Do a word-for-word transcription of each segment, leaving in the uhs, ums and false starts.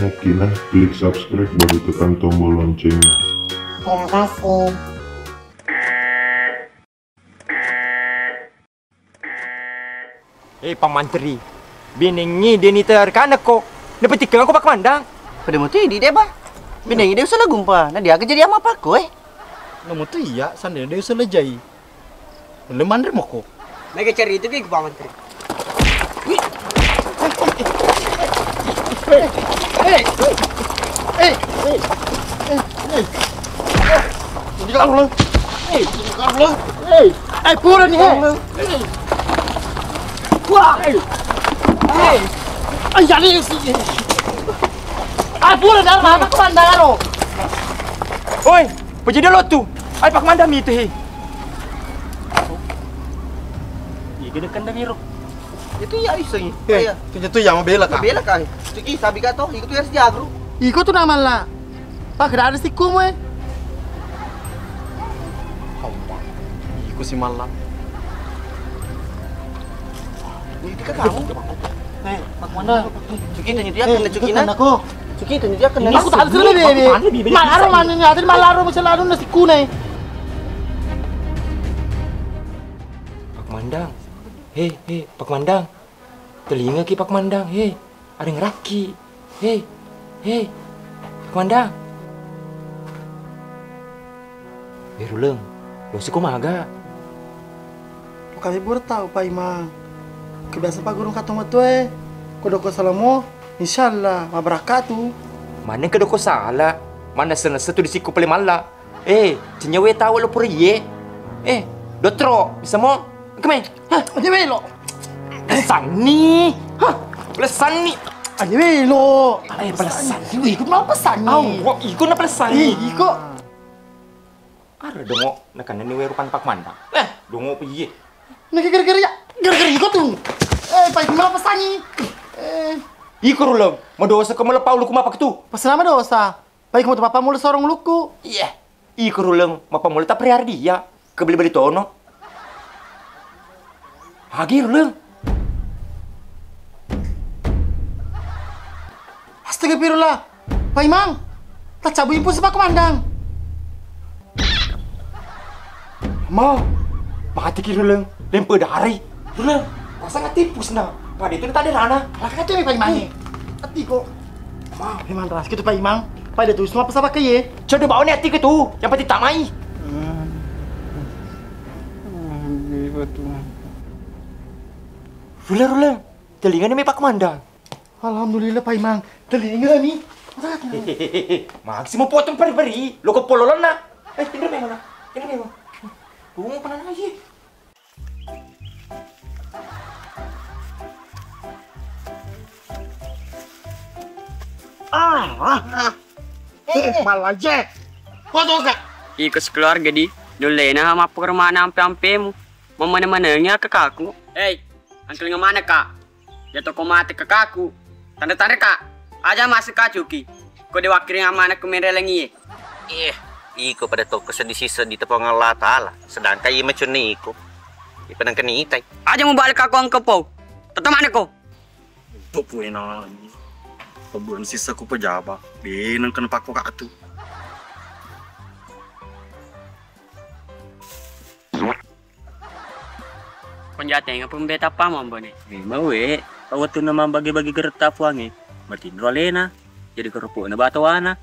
Oke nah, klik subscribe baru tekan tombol loncengnya. Terima kasih. Eh, Pak Mantri, benengngi deni terkanekko. Napetikeng aku Pak Mandang. Pada mutu idi deh, Bah. Benengngi deh usah gumpa. Nah, dia aja jadi ama pakku, eh. Namutu iya, sandena deh usah lejai. Ulle manre moko. Mega cerita ki Pak Mantri. Eh, eh, eh, eh, eh. Jadi kamu lah. Eh, jadi kamu lah. Eh, eh, pura nih, eh. Wah, eh. Eh. Ay, jadi sih. Ah, pura dah, mana kemana lo? Oi, pejadi lo tu. Ai Pak Mandang itu, he. Iya, gede kandang iro. Itu iya, iso iya. Eh, iya. Itu jatuh ya, mau bela kah? Bela kah? Cuki, sabi kah toh? Iko tuh harus jagru. Iko tuh nama lah. Pak, kada ada sikumu, eh. Hawa. Iko si malam. Itu kan kamu. Eh, Pak Mandang. Cuki, tunjuk dia kena cuki, nah. Aku. Cuki, tunjuk dia kena. Aku tak ada sini, Bibi. Malaro mana ni? Ada malaro macam lalu nasi kunai. Pak Mandang. He, he, Pak Mandang. Telinga ki Pak Mandang. He, ada ngeraki. He, he, Pak Mandang. Beruleng, lo siko maga. Lo kami baru tahu, Pak Imang. Kebiasaan Pak Guru katong matua, eh. Kodoko salamo, insyaallah, mabarakatu. Mana kedoko salah? Mana senesa tu di siku paling malla. Eh, cenyawe tahu lo pura iye. Eh, dotro, bisa mo? Keme? Hah? Aja melo. Pesanni. Hah? Pesanni. Aja melo. Eh, pesanni. Ikut mau pesanni. Au, kok ikut na pesanni? Eh, iko. Are dongo, nakanna ni weru pan Pak Mandang. Eh, dongo piye? Nake gara-gara ya, gara-gara iko tuh. Eh, Pak, mau pesanni. Eh. Iko Ruleng, madosa ko mala paulu kuma paktu. Pas nama dosa. Pai ko matu papa mula sorong lukku. Iya. Iko Ruleng, mapamula tapriar dia. Kebeli-beli tono. Agi Ruleng. Astagfirullah. Paimang. Tacabui pun sebab kemandang. Mau. Mati ki Ruleng. Lempe dari. Ruleng. Rasa nggak tipus nah. Pada itu tak ada rana. Lah kata mi Paimang. Ati kok. Memang ras gitu Pak Imang. Pada tuh semua pesawat ke ye. Coba bawa nih ati ke tuh. Yang penting tak mai. Rule rule. Telinga nih Pak Komandan. Alhamdulillah Pak Imang. Telinga nih. Maksi mau potong peri-peri. Lo ke pololona. Eh, tinggal memang. Tinggal memang. Tunggu pernah lagi. Ah, ah, ah. Eh, malah je. Kau tahu gak? Iko sekeluarga di nullena mappo ke rumah ampe-ampemu. Mau mana-mananya ke kaku. Hei, angkel ngemana kak? Ya toko mate ke kaku. Tanda-tanda kak. Aja masuk kacuki. Ko de wakkiring amanakku menrelengi ye. Eh, iko pada tokko seddi sisseddi te Puang Allah Ta'ala. Sedangkan iya macunna iko. Ipanangkani itai. Aja mu balik aku angkepau. Tetemane ko. Untuk puena lagi. Pembuan sisa ku pejaba. Benang kena pakko katu. Konjatenga pun beta pamambone. Memang we, kau wettunna mambagi-bagi geretta puange. Matinro alena, jadi keropokna batowana.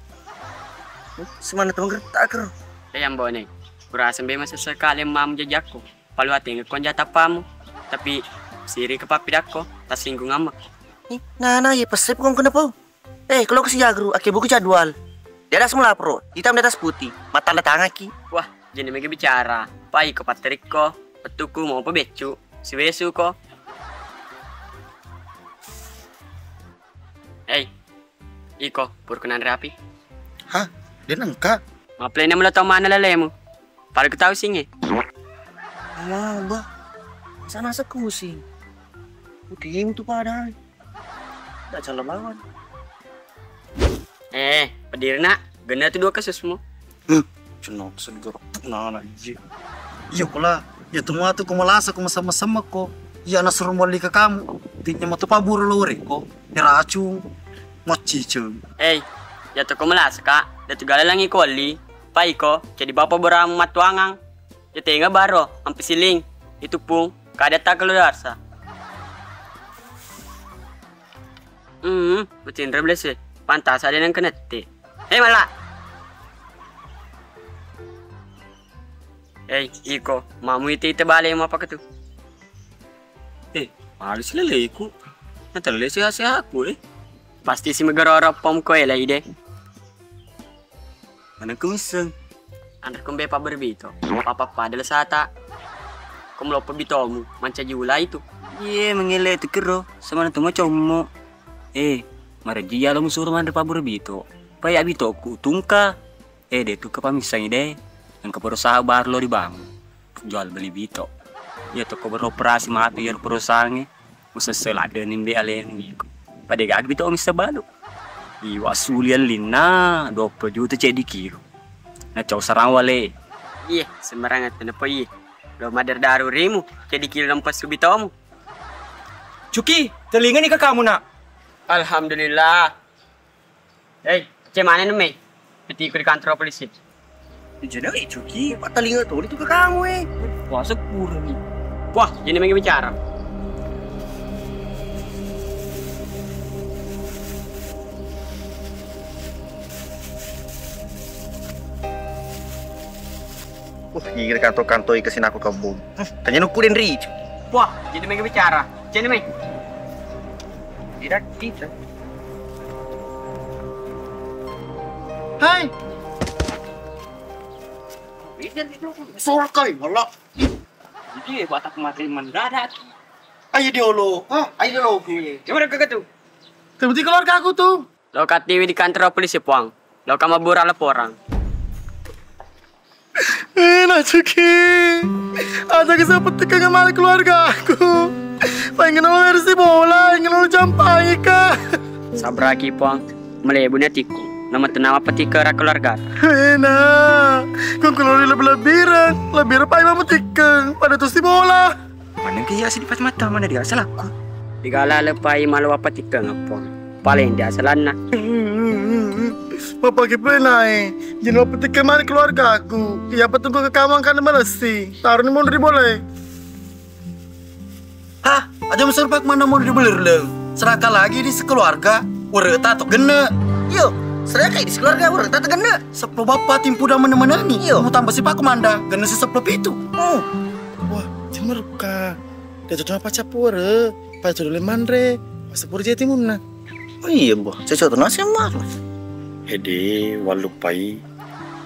Semana tong geretta kero. Eh ambone, kurasa memang sesekali mamu jajakku. Palu atenga konjata pamu. Tapi siri ke papidakko, tasinggung amma. Ih, nana ye pesep kong kenapa? Eh, kalau ke si Jagru, ake buku jadwal. Di atas melapro, hitam di atas putih, matanda tangaki. Wah, jadi mega bicara. Pai ko patterikko, petuku mau pe beccu, siwesu ko. Hei, iko purkenan rapi. Hah? Dia nengka? Maplene mula tau mana lalemu. Pada ketahui singe. Alah, bah. Sana sekusing. Putihmu tu padahal. Tak calon lawan. Eh, pediri nak, gena tu dua kasusmu. Huh, cenok seger. Nah, anak iji. Iya kula, ya tu matu ku malasa ku masam-masam ko. Iya na suruh mali ke kamu. Tinya matu paburu lo reko. Diracung. Macciceng. Ei, iya toko melasa ka, de tu gala langi kualli. Pai ko, jadi bapa beramu mattuangang. Iya tenga baro, ampe siling. Itu pung, kada tak keluar sa. Hmm, macinra blese. Pantas ada yang kena te. Hei, mala. Hei, iko, mamu ite-ite bale mau apa tu? Eh, malu si leleku. Natelle sehat-sehatku, eh. Pasti si megarara pom koe lai de. Maneng ku misseng. Anre kumbe pabbere bito. Papa pada lesata. Ko meloppo bitomu, mancaji ula itu. Iye, mengele tu kero, semana tu macommo. Eh, marejji ya lo musuro manre pabbere bito. Pai abito ku tungka. Eh, de tu kepamissangi de. Engka perusahaan baru lo dibangun. Jual beli bito. Iya toko beroperasi matu iya perusahaangnge. Usesse ladde ni mbe aleng. Pada gaga bito missa balu. Iwa sulian linna dua puluh juta ceddi kilo. Na cau sarang wale. Iye, sembarangan tennepo iye. Lo madar daru rimu, ceddi kilo lempas subitomu. Cuki, telingani kakamu nak. Alhamdulillah. Hei, ce mana nemme? Petiku di kantor polisi. Jana icuki, patalinga tuli tu ke kamu eh. Wah, sepuro ni. Wah, jadi main bicara. Uh, iri kantor-kantor ke sini aku kebun. Tanya nuku den ri. Wah, jadi main bicara. Jadi main. Tidak bisa. Hai. Soraka, wala. Jadi batak mati mendadak. Ayo diolo, ha? Ayo diolo. Coba ke tu. Temuti keluarga aku tu. Lo katiwi di kantor polisi puang. Lo kama bura laporan. Eh, Nacuki. Ada kesepetikkan kembali keluarga aku. Pengen lo versi bola, ingin lo jampai kah? Sabraki puang. Melebu ni atiku. Nama tenama petika ra keluarga. Enak. Kau keluar lebih-lebih. Lebih repai mama tikeng. Pada tusi bola. Maneng ke iya seddi pas mata mana dia salahku. Digala lepai malu apa tikeng apa. Paling dia salanna. Mapake pole nae. Jadi apa tikeng mana keluarga aku. Iya apa tunggu ke kamang kan malesi. Taruh ni mundur di bola. Hah? Aja meserpak mana mau dibelir leng. Seraka lagi di sekeluarga. Were tato genne. Iyo, seraka di sekeluarga were tato genne. Sepuluh bapak timpu dan mana-mana ni. Iyo. Mau tambah sipaku manda. Genne si sepuluh pitu. Oh. Wah, timerka. Dia tuh apa capur? Pada tuh manre. Masa pura jadi munna. Oh iya, Mbah. Cocok tuh nasi, Mbah. Ede, wallupai.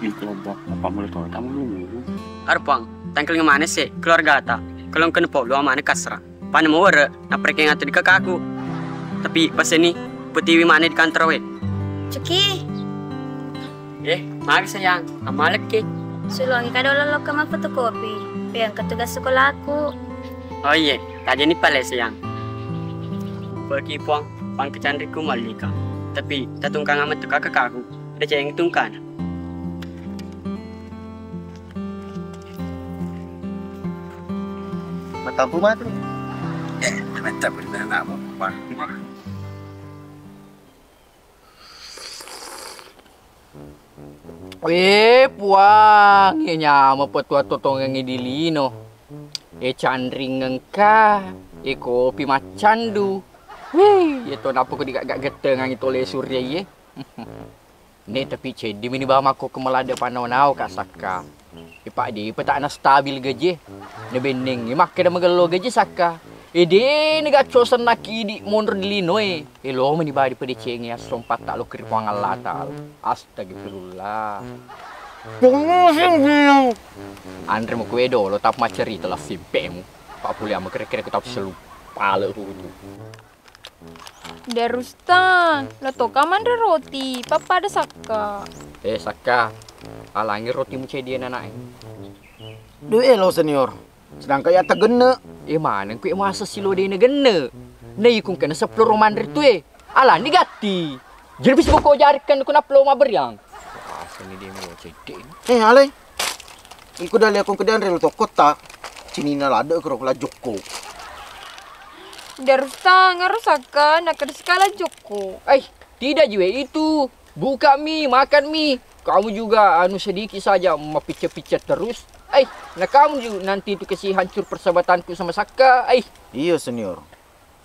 Ini kelompok apa mulai tahu tamu dulu? Arpang, tangkel ngemana sih keluarga ta? Kalau kena polo mana kasra. Pane mau were, napreke ngatu di kakaku. Tapi pas ini, putiwi mana di kantor we. Cuki. Eh, mari sayang, amalekki. Suluangi kadolo lokka mapfotokopi. Peang ketugas sekolaku. Oh iye, tajani pale sayang. Pergi puang, pangkecanriku mallika. Tapi tatungkang amat tu kakak aku. Ada ceng tungkana. Matampu matu. Eh, mata benar nak mau. Eh, puang, iya nyameng petua totongengngi di lino. Eh, canring engka, eh, kopi maccandu. Wih, iya to nappa ko digagga gettengangi tole surya iye. Ne, tapi ceddi mini ba makko kemelade panau-nau ka sakka. Ipa' depa tak nastabil gaji. Nabennengngi makkeda magello gaji sakka. Ede nega cosenna kidi monro di linoe. Elo mani badi pedecengi assompat tak lo kiri Puang Allah Ta'ala. Astagfirullah. Anre mo kue dolo tap macerita la simpemu. Pak puli ama kere-kere ku tap selu pale ku tu. Darustang, lo toka manre roti, pappada sakka. Eh, sakka. Alangi roti mucedie nanae. Duh, elo senior. Sedangkan ya tegenne. Eh, maneng kui masa silo dene genne. Na ikung kena sepuluh romanre tu eh. Alani gatti. Jadi bis boko jarikan ku naplo maberiang. Asani dia mau cedek. Eh, alai. Iku dali aku kedan relo tokkotta. Cinina lade kero la jokko. Darustang, ero sakka, nakkeda sikala jokko. Ai, Tidak juga itu. Buka mi, makan mi. Kamu juga anu sedikit saja, mapicca-picca terus. Ai, na kamu juga nanti itu kasih hancur persahabatanku sama Sakka. Ai. Iya, Senior.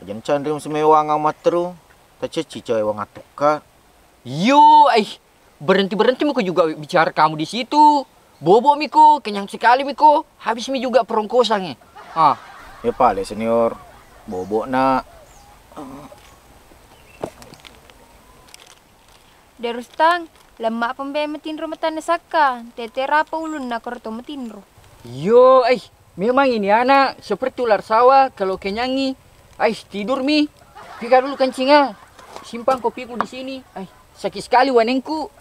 Aja canrimu semewang amatteru. Tacecci cewang atokka. Yo, ai. Berhenti-berhenti muko juga bicara kamu di situ. Bobo miko, kenyang sekali miko. Habis mi juga perongkosannya. Ah. Ya pale, Senior. Bobo, Nak. De Rustang, lemma pembe matinro matanna Sakka, tete rapa ulunna koro to matinro. Yo, ai, memang ini anak seperti ular sawah, kalau kenyangi, ai, tidur mi. Pika dulu kancinga. Simpan kopiku di sini. Ai, sakit sekali wanengku.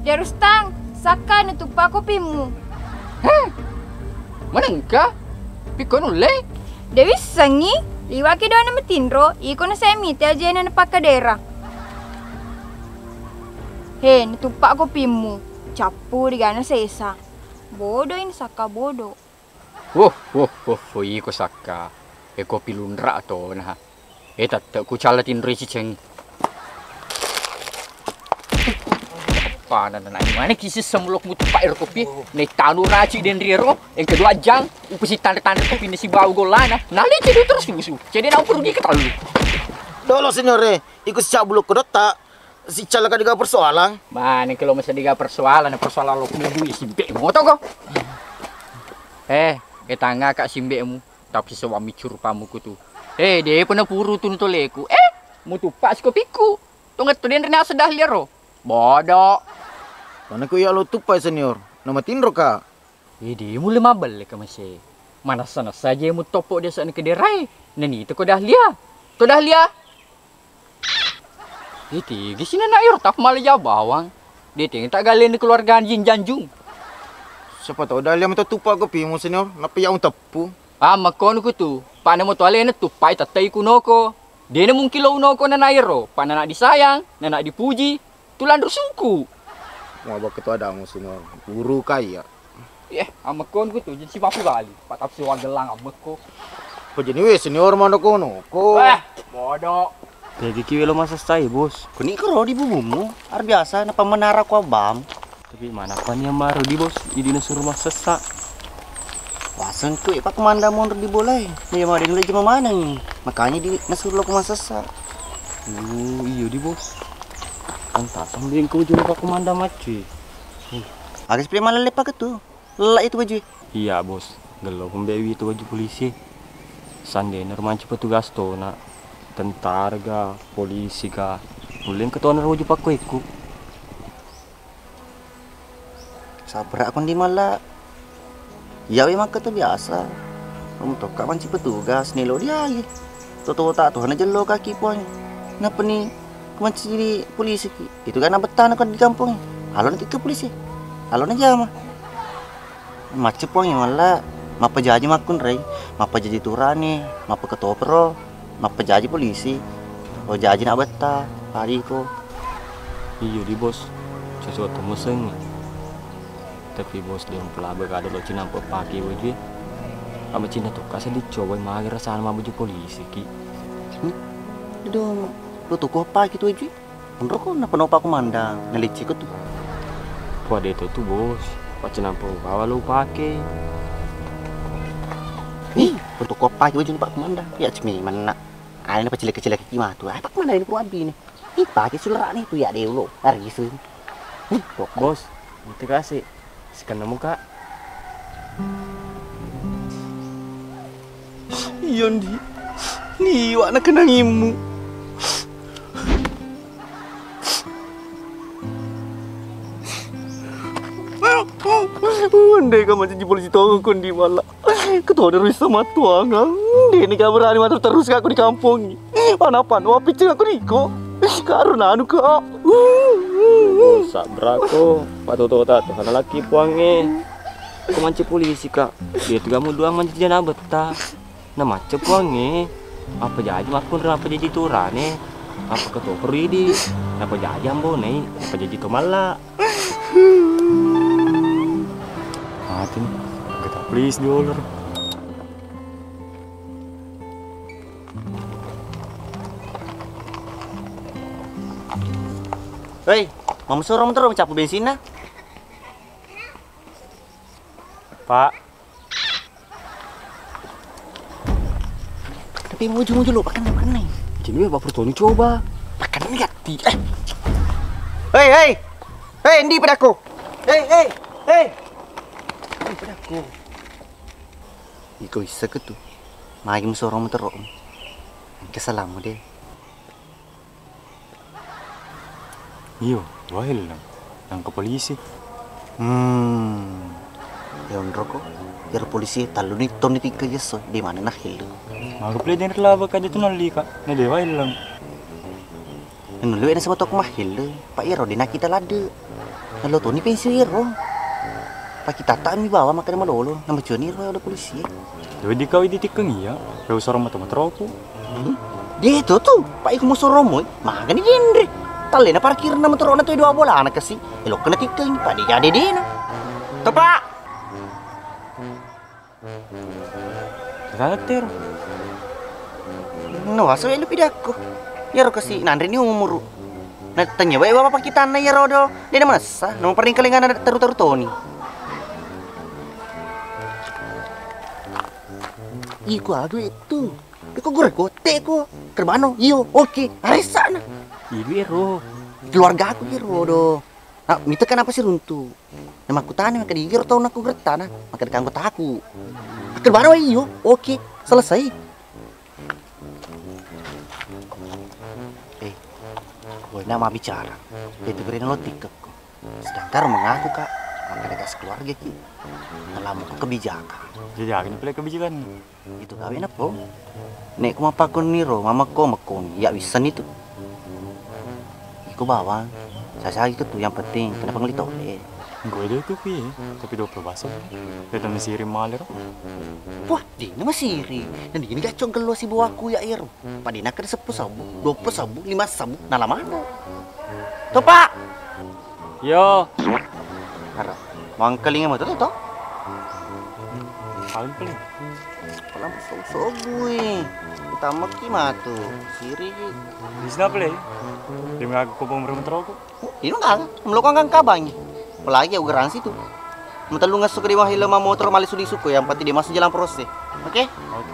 De Rustang, Sakka natuppa kopimmu. Heh, manengka? Pikko nulle? De wissengngi, liwaki dona matinro, iko na saya mite ajena napakkaderang. He, natuppa kopimmu, cappu digana sesa. Bodo ini Sakka bodo. Woh, woh, woh, woh, iko Sakka. E kopi lunra to nah. E tette ku cala tinroi ciceng. Pana na mana kisih semulok mutu pak ero kopi. Ne tanu raci den riero. Yang kedua jang. Upesi tanda-tanda kopi ne si bau golana. Nali cedu terus susu. Jadi nang pergi ke talu. Dolo, Senior, e. Iko sicabulok kodotta. Sicalaka diga persoalan. Maneng ke lo masa diga persoalan, persoalan lo punya duit simpe moto ko. Eh, eh tanga kak simbemu, tapi sewami curupamu kutu. Eh, de pernah puru tunu toleku. Eh, mutupa sikopiku. Tonget to denre nasa dahlia ro. Bodo. Mana ku iya lo tupai, Senior. Nama tinro kak. Idi mulle mabelle ke mase. Manassa-nassa je muttoppo desa ne kederai. Nani to ko dahlia. To dahlia. Iti gisi nana iro tap male ja bawang. Deteng tak galen keluarga jin janjung. Siapa tahu dahlia muto tupa ko pimu, Senior. Napa ya teppu. Ah, makkono kutu. Pane moto alena tupai tattai kunoko. Dena mungkin lo unoko nana iro. Panana disayang, nana dipuji. Tulanru suku. Mau bawa ketua damu, Senior. Guru kaya. Eh, ammekko niku tu, jadi sipapu kali. Patap siwa gelang ammekko. Ko jadi we Senior mano kono ko. Eh, bodoh. Tegi ki welo masessai, Bos. Kuni kero di bubummu, ar biasa na pamenara ko abam. Tapi mana pani amaro di, Bos, idi nasuru masessa. Waseng ku, Pak Komanda, monro di bolai. Iya madeng leje mamaneng. Makanya di nasuru lo ko masessa. Oh, iyo di, Bos. Pantasan bengko jolo Pak Komanda macci. Aga sipile malelle pake tu? Lella itu baju. Iya, Bos. Gello pembewi itu baju polisi. Sandena rumanci petugas tona. Tentara ga, polisi ga. Uleng ketona baju pakkoiku. Sabra aku ndi malla. Iya we makka tu biasa. Kamu tokka manci petugas nelo diai. Toto tak tuh na jello kaki puang. Napeni Kumancaji polisi ki. Itu kan abettana kan di kampong. Alona tikka polisi. Alona jama. Macca puang malla mappajaji makkunrai, mappajaji turane, mappakatopero, mappajaji polisi. Oh jaji na abetta, pariko. Iyo di bos, cocok to musengngi. Tapi bos, de' mpelaba kada lo cinampe pake baju e. Apa cinna tokka seddi coba magi rasana mabbaju polisi ki. Hmm? Dong, lo toko pake tu baju e? Onro ko nappa nopa ko mandang, nalecce ko tu. Wah, de' to tu bos, paccinampe bawa lo pake. Ih, lo toko pake baju ni pak ko mandang. Ya cumi mana. Alena pacileke-cileke ki matu. Apa ko mandang ini ko abbi ni. Ipake sulera'na itu ya dewlo, arisu. Bos, terima kasih. Sikenna muka. Iyo ndi, liwa' na kenangimmu. Ndeka mancaji polisi tongeng ko ndi malla. Ketodero issa mattuangang. Ndeni ka berani matu terus ka ko di kampong. Manappa no appicceng ko niko. Karo nanu ka. Sabra ko, patoto ta to sana laki puangnge. Ko mancaji polisi ka. Dia tu kamu doang mancaji jana betta. Na macca puangnge, apa jaji makkunrai, apa jaji turane, apa ketopero idi, apa jaji ambonei, apa jaji to malla. Mati nih, gak tak please di olor. Hei, mama suruh motor cappu bensinna. Pak, tapi mau ujung-ujung lo, pakan, pakan nih. Jadi apa perlu Tony coba? Pakan gatti. Eh. Hei, hei. Hei, ndi pedakku. Hei, hei, hei. Ndi pedakku. Iko issa ke tu. Magi musoro motoro. Engka salamu deh. Iyo, wahelleng. Nangka polisi. Hmm. Ya onroko, iyaro polisi talluni tonni tikka jesso, di mana nahelleng. Maga pole denre laba kaja tu nallika, na de wahelleng. Nalluwe nasaba tokko mahelleng, pa iyaro de nakita ladde. Nallo toni pensiun iyaro. Pakitatta mi bawa makkeda malolo, namacuani ro ada polisi. Dua di kau idi tikkeng iya, rau sorong mata matroku. Hmm? Dia itu tu, pak iku musoro moi, magani denre. Tallena parkirna motorona tu dua bolana kasi. Elokna tikkeng, pak dia ada dena. To pak. Tero. No, aso elu pidakku. Iyaro kasi nanre ni umuru. Na tanya wae bapa pakitanna iyaro do. Dena manessa, nomor paling kalengana teru-teru toni. Iko adu itu. Iko gure kote ko. Kerbano, iyo, oke. Aresana. Idu ero. Keluarga aku ero do. Ah, mita kenapa sih runtu? Na makkutana, makkeda, "Igiro tau nakku gerettana?" Makkeda, "Kanggo taku." Makkeda, "Baru iyo, oke, selesai." Eh, woi, nama bicara. Itu gerena lo tikkekko. Sedangkan mengaku, Kak, makkeda gas keluarga ki. Nalamu kebijakan. Jadi, apa pula kebijakan? Itu gawe na po. Nek ku mappakkoni ro, mamekko mekkoni, ya wissenni tu. Iko bawang, sasagi ke tu, yang penting kena pengeli tole. Gue deh tu pi, tapi dua puluh basem. Kita masiri male ro. Wah, dina masiri. Dan dina gacong gelo si bawaku ya ero. Padina ke sepuluh sabu, dua puluh sabu, lima sabu, nalamano. To, Pak. Yo. Ara, mangkalinga matu to? Paling paling. Paling so-, sobui. Tamaki matu. Siri. Di sini apa lagi? Terima aku kau mau teroko. Ini enggak, melokong kan kabangi. Apalagi aku garansi tu. Matellu ngesso ke di wahai lemah motor mali sudi suku yang penting dia masuk jalan proses. Oke? Oke.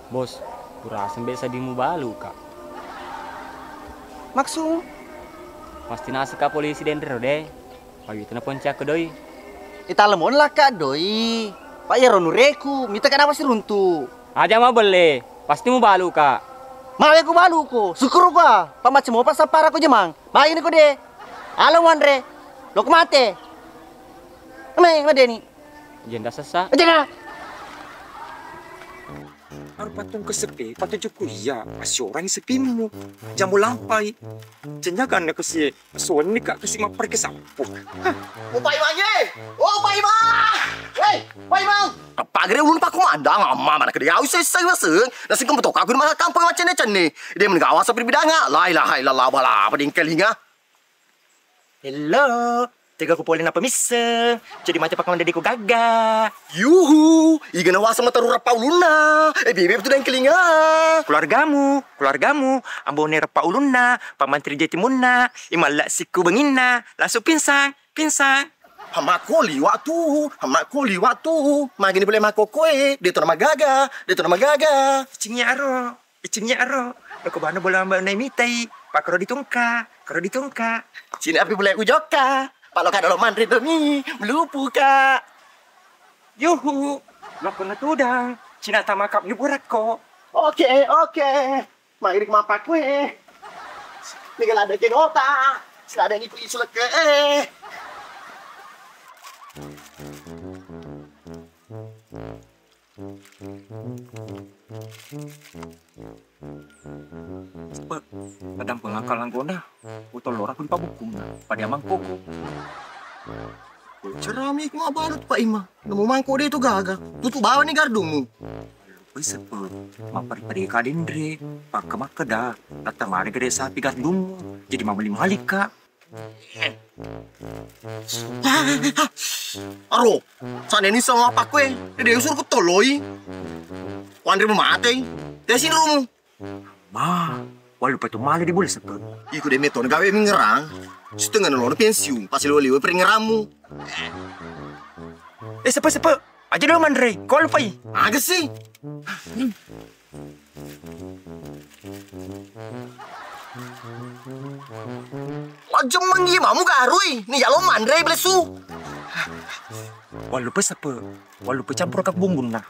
Bos, kurasa mbe' seddi mubalu, Kak. Maksudmu? Pasti naseng ka polisi denre ro de'. Pawituna poncakko doi. Italemon lakka doi. Pak iyaro nureku, mita kenapa siruntu? Aja mabelle, pasti mubalu, Kak. Mawe ku baluko, syukur gua. Pak macem mopa sapparako jemang. Baini ko de'. Alo muanre. Loko mate. Ame, madeni. Jenda sessa. Jenda. Aru patung ke sepi, patujukku iya, asiorangi sepimmu. Jamu lampai. Cenyakan aku si suwenni ka kasi mapparke sampo. Hah. Oh, Pak Imang, ye! Oh, Pak Imang! Hei, Pak Imang! Apa gere ulun Pak Komandang, amma mana kede au sessa maseng. Nasi kembetok aku di mana kampung macenne-cenne. Dia menegawasa berbidanga. La ilaha illallah, bala apa dingkelinga. Hello, tega ku pole napa misseng? Jadi mate pakamandedeko gaga. Yuhu, igana wasa matarura paulunna. Eh, bebe betul dan kelinga. Keluargamu, keluargamu, ambone repa ulunna, pamantri jetimunna, imalla sikku benginna, langsung pinsang, pinsang. Hamakko liwatu, hamakko liwatu. Magini boleh makokoe, dia tu nama gaga, dia tu nama gaga. Cingi aro. Icingngi aro, loko bano bola mba nai mitai, pakaro ditungka, karo ditungka. Cini api bule ujokka, palo kadalo manre domi, melupuka. Yuhu, loko natudang, cina tamakap ni burakko. Oke, oke. Mairik mapakue. Mega lada ke dota. Selada ni kuisu leke. Eh. Pe, tadampengakka langgona, utollorang ku dipabukkunna, pada mangkoko. Cerami ku mabalut Pak Ima, nemu mangko de tu gaga, tutu bawani gardungmu. Wis pe, mappari-pari ka denre, pakka makkeda, tatta mare gede sapi gardungmu, jadi mamali-mali ka. Aro, saneni sama pakkue, de usur ku toloi. Wanre mu matei, de sinrumu. Ma, walu patu male di bule sepe. Iku de metona gawe mengerang. Setengah nolona pensiun, pas liwa-liwa peringeranmu. Eh, sepe, sepe. Aja dulu manre, kau lupai. Aga sih? Majjemmengi mamu garui, ni yalo manre belesu. Walu pe sepe, walu pe campur ka bumbunna.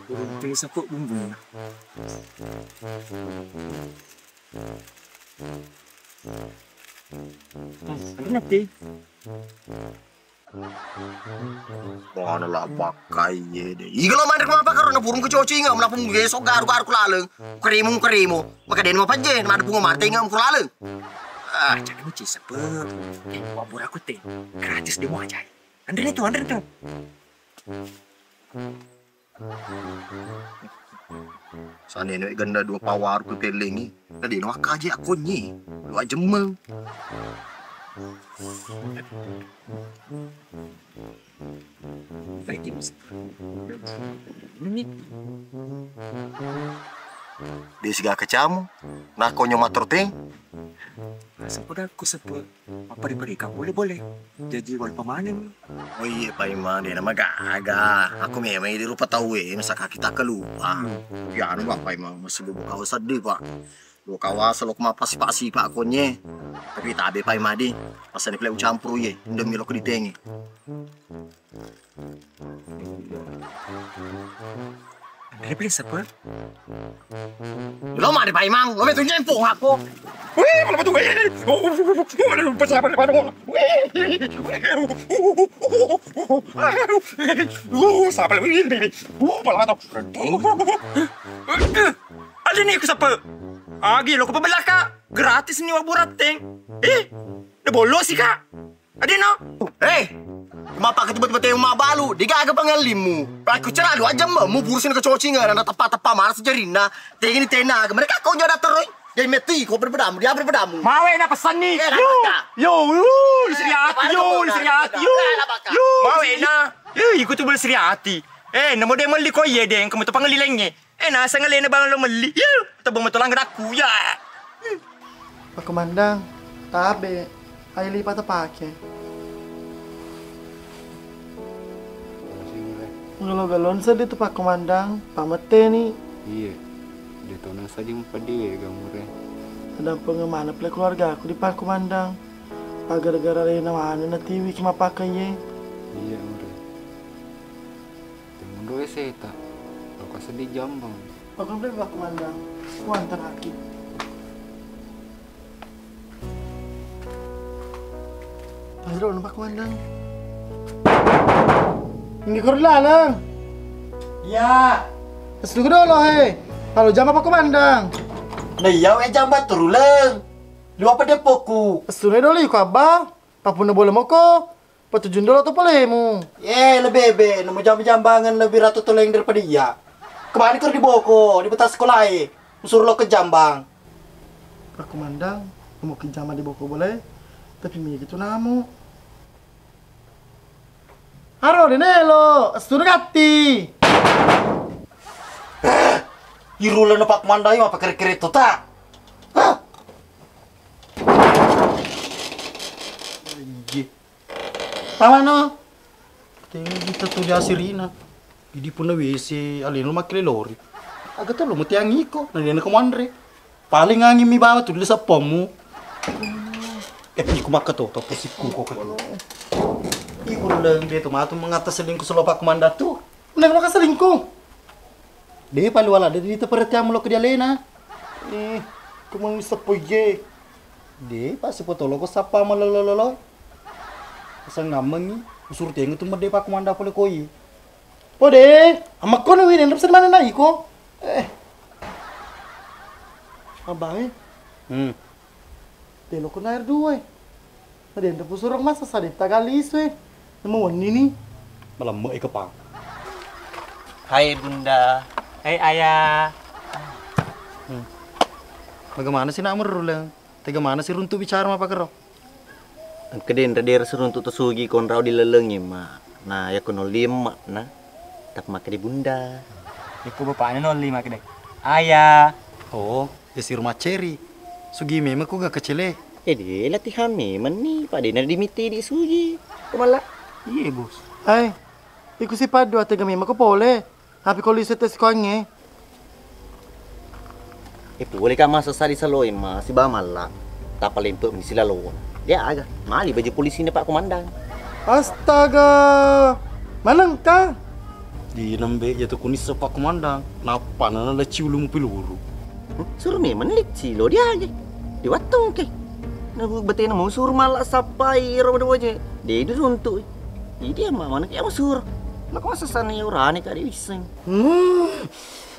Walu pe sepe bumbunna. Hmm, nanti. Mana la bakkai ye de. Iga lo manre mapa karo na burung kecocinga, melapu geso garu-garu ku laleng. Kerimu, kerimu. Maka deni mapajje, na ada bunga marte inga ku laleng. Ah, jadi mesti sepe. Eh, wabur aku te. Gratis demo aja. Andre tu, andre tu. Saneno ganda dua pawaru ku pellengi. Tadi no akaji akonyi. Dua jemmeng. De siga kacamu. Nakonyo matroteng. Rasa poda ku sepe. Mappari-pari ka boleh-boleh. Jaji wal pamaneng. Oh iye, Paimang, de na magaga. Aku memang idi rupa tau e, masa kaki tak keluar. Ya anu, Pak Paimang, masih buka sedih, Pak. Lo kawasa lo mapasipa-sipa konye. Tapi tabe Paimang di. Masa ni pele ucampur ye, demi lo keditenge. Andre pele sepe? Lo mari Paimang, lo metu nyempo ngako. Wih, mana betul wih. Oh, mana lupa siapa di mana. Wih. Uh, siapa lagi ini? Uh, pala mata. Ada ni ku sepe. Agi lo ku pebelaka. Gratis ni wa burateng. Eh, de bollo sih, Kak. Adeno. Eh, mappakkatu bete-bete mabalu, degaga pangellimmu. Pakku ceralu aja mu burusin kecocingan, na teppa-teppa mana sejarina. Tengini tena, mereka kau jada teroi. Dia meti, kau berpedamu, dia berpedamu. Mawe na pesanni. Eh, yo, yo, yo, istri hati, yo, istri hati, yo. Yo, mawe na. Yo, ikut tu istri hati. Eh, namo de melli ko iye deng, kamu tu pangelli lengnge. Eh, naseng alena bang lo melli. Iya, tebang meto langgerakku. Ya. Pak Komandang, tabe. Ai lipa tapake. Gelo-gelon seddi tu Pak Komandang, pametteni. Iya. De tona saja mupeddi wega mure. Ada pengemana pele keluarga aku di Pak Komandang. Pak gara-gara rena mana na tiwi ki mapakaiye. Iya, mure. Temunro eseta, loka seddi jambang. Pakon beli Pak Komandang, kuantaraki. Padro Pak Komandang. Inggih koro laleng. Iya. Estu dolo he. Halo jama Pak Komandang. Nah iya we jambang turuleng. Dua pedepokku. Estu ne doli ko abba. Papunna bola moko. Patujung dolo to polemu. Eh, lebih be, nemu jam-jambangan lebih ratu toleng daripada iya. Kemana kau di boko, di betas sekolah e. Usur lo ke jambang. Pak Komandang, nemu ke jambang di boko boleh. Tapi mi gitu namu. Aro de nelo, astuna gatti. Eh, irulana Pak Komandang apa kere-kere to ta? Hah? Inggih. Pamano? Tengok kita tu di asirina. Idi punna W C alena lo makkele lori. Aga to lo mutiang iko, na dena ko manre. Paling angin mi bawa tu di seppommu. Eh, iko makka to, to pusikku ko katu. Iko leng de to matu mengata selingkuh selo Pak Komandang tu. Neng lo selingkuh. De' palu wala de' diteperti amlo ke dialena. Eh, kemeng seppo iye. De' pa sipotolo ko sappa malolo-lolo. Asengammengi, usuru tengnga tu medde' pakkomandang pole koi. Pode, amakko ni wini, nrep sedmane na iko. Eh. Abae. Hmm. Telo ko na R dua. Tadi nrep usuru masa sadi tagal isu e. Nemu wenni ni. Malemma e kepang. Hai Bunda. Hai Ayah. Hmm. Bagaimana sih nak meruleng? Tega maneng siruntu bicara mappakero? Engka denre dera siruntu to sugi konrao dilalengi ma. Na yako nolli emma na. Tapi makkeda bunda. Yako bapakna nolli makkeda ayah. Oh, ya siru macceri. Sugi memang ko gak kecele. Eh, dia latihan memang ni. Pada na dimitti di sugi. Kemala. Iya, Bos. Hai, iku si Padua tega memang ko pole. Tapi ko lisu tes ko angnge. Eh, pole ka masessa di saloe ma siba malla. Tappa lempe' mi silalo. Dia aga. Mali baju polisi ni Pak Komandang. Astaga. Manengka? Di nembe jatuh kunissa Pak Komandang. Nappa nana leci ulu mupiluru. Suru memang lecci lo dia aga. Di wattung ke. Na bu betena mau suru malla sappai ro waje. Dia itu suntuk. Idi amma maneng ya mau suru. Maka masessa ni urane ka di wisseng. Hmm.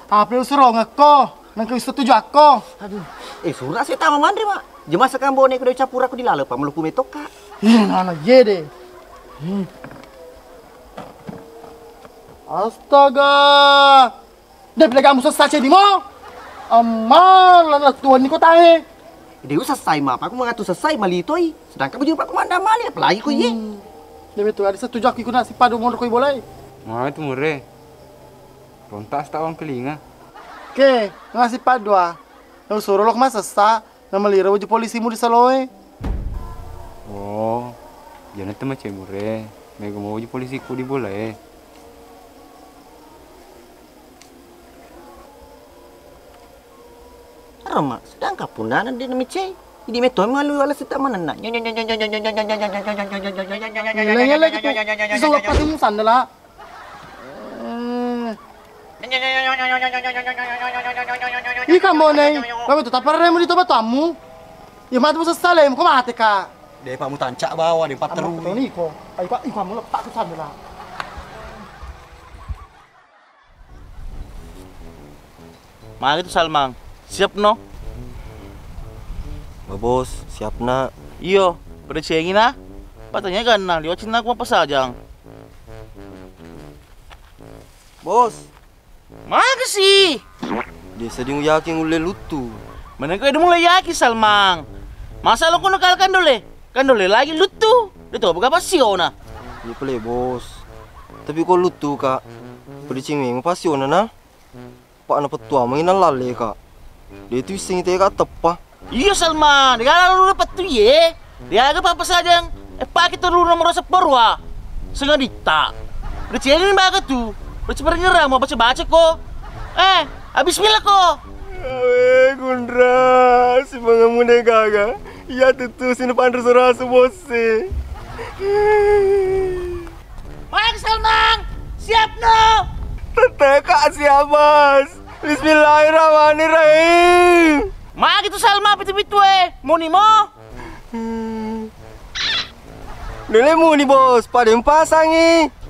Apa usurongekko? Nengka isetuju akko. Aduh. Eh, sura' saya tama manre, Mak. Jemasa kambone kuda campur aku di lale, Pak, meluku metokka. Ih, nana jede. Hmm. Astaga. Dia bilang kamu sessa cedimo. Amal, lana tuan ni kotae. Dia usah sai, Mak. Aku mengatu sessai malitoi. Sedangkan baju Pak Komandang mali, apalagi ko iye. Hmm. Dia betul ada setuju aku ikut nasi padu mondok koi bolai. Mau itu mure. Rontak seta wangkelinga. Ke, ngasih padua. Nau suro lok masessa, namalira waju polisimu di saloe. Oh, jana tu macam mure. Mega mau waju polisiku di bola e. Arama, sedangkan punana di namicei. Idi metto malu ala sita manenna. Ngele-ngele gitu. Bisa lepas ini sandala. Ika monei, kamu tu taparremu di toba tamu. Ya mati musa salem, ko mate ka. De pa mutancak bawa, de paterui. Iko, iko, iko kamu lepak ke sana lah. Magi tu Salmang, siap no? Ba bos, siap nak. Iyo, pada cengi na. Patanya ganna, liwat cina aku apa sajang. Bos. Magasi. Desa di yakin ulle luttu. Menengka di mulai yakin Salmang. Masa lo kono kal kandole? Kandole lagi luttu. De to bega pasiona. Iya pale bos. Tapi ko luttu ka. Pedicing memang pasiona na. Pak na pettua mengi na lalle ka. De tu issengi te ka teppa. Iya Salma, de gala lu pettu ye. De aga papa sajang. Eh pake telu nomor sepperwa. Sengaditta. De cengeng baga tu. De ceperengerang mau baca-baca ko. Eh, bismillah ko. Awe gundra, si pengamu de gaga. Iya tutu sini panre serasu bosse. Magi Salmang, siap no. Tete ka siap bos. Bismillahirrahmanirrahim. Magi tu Salma pitu-pitu e, muni mo. Dele muni bos, pada pasangi.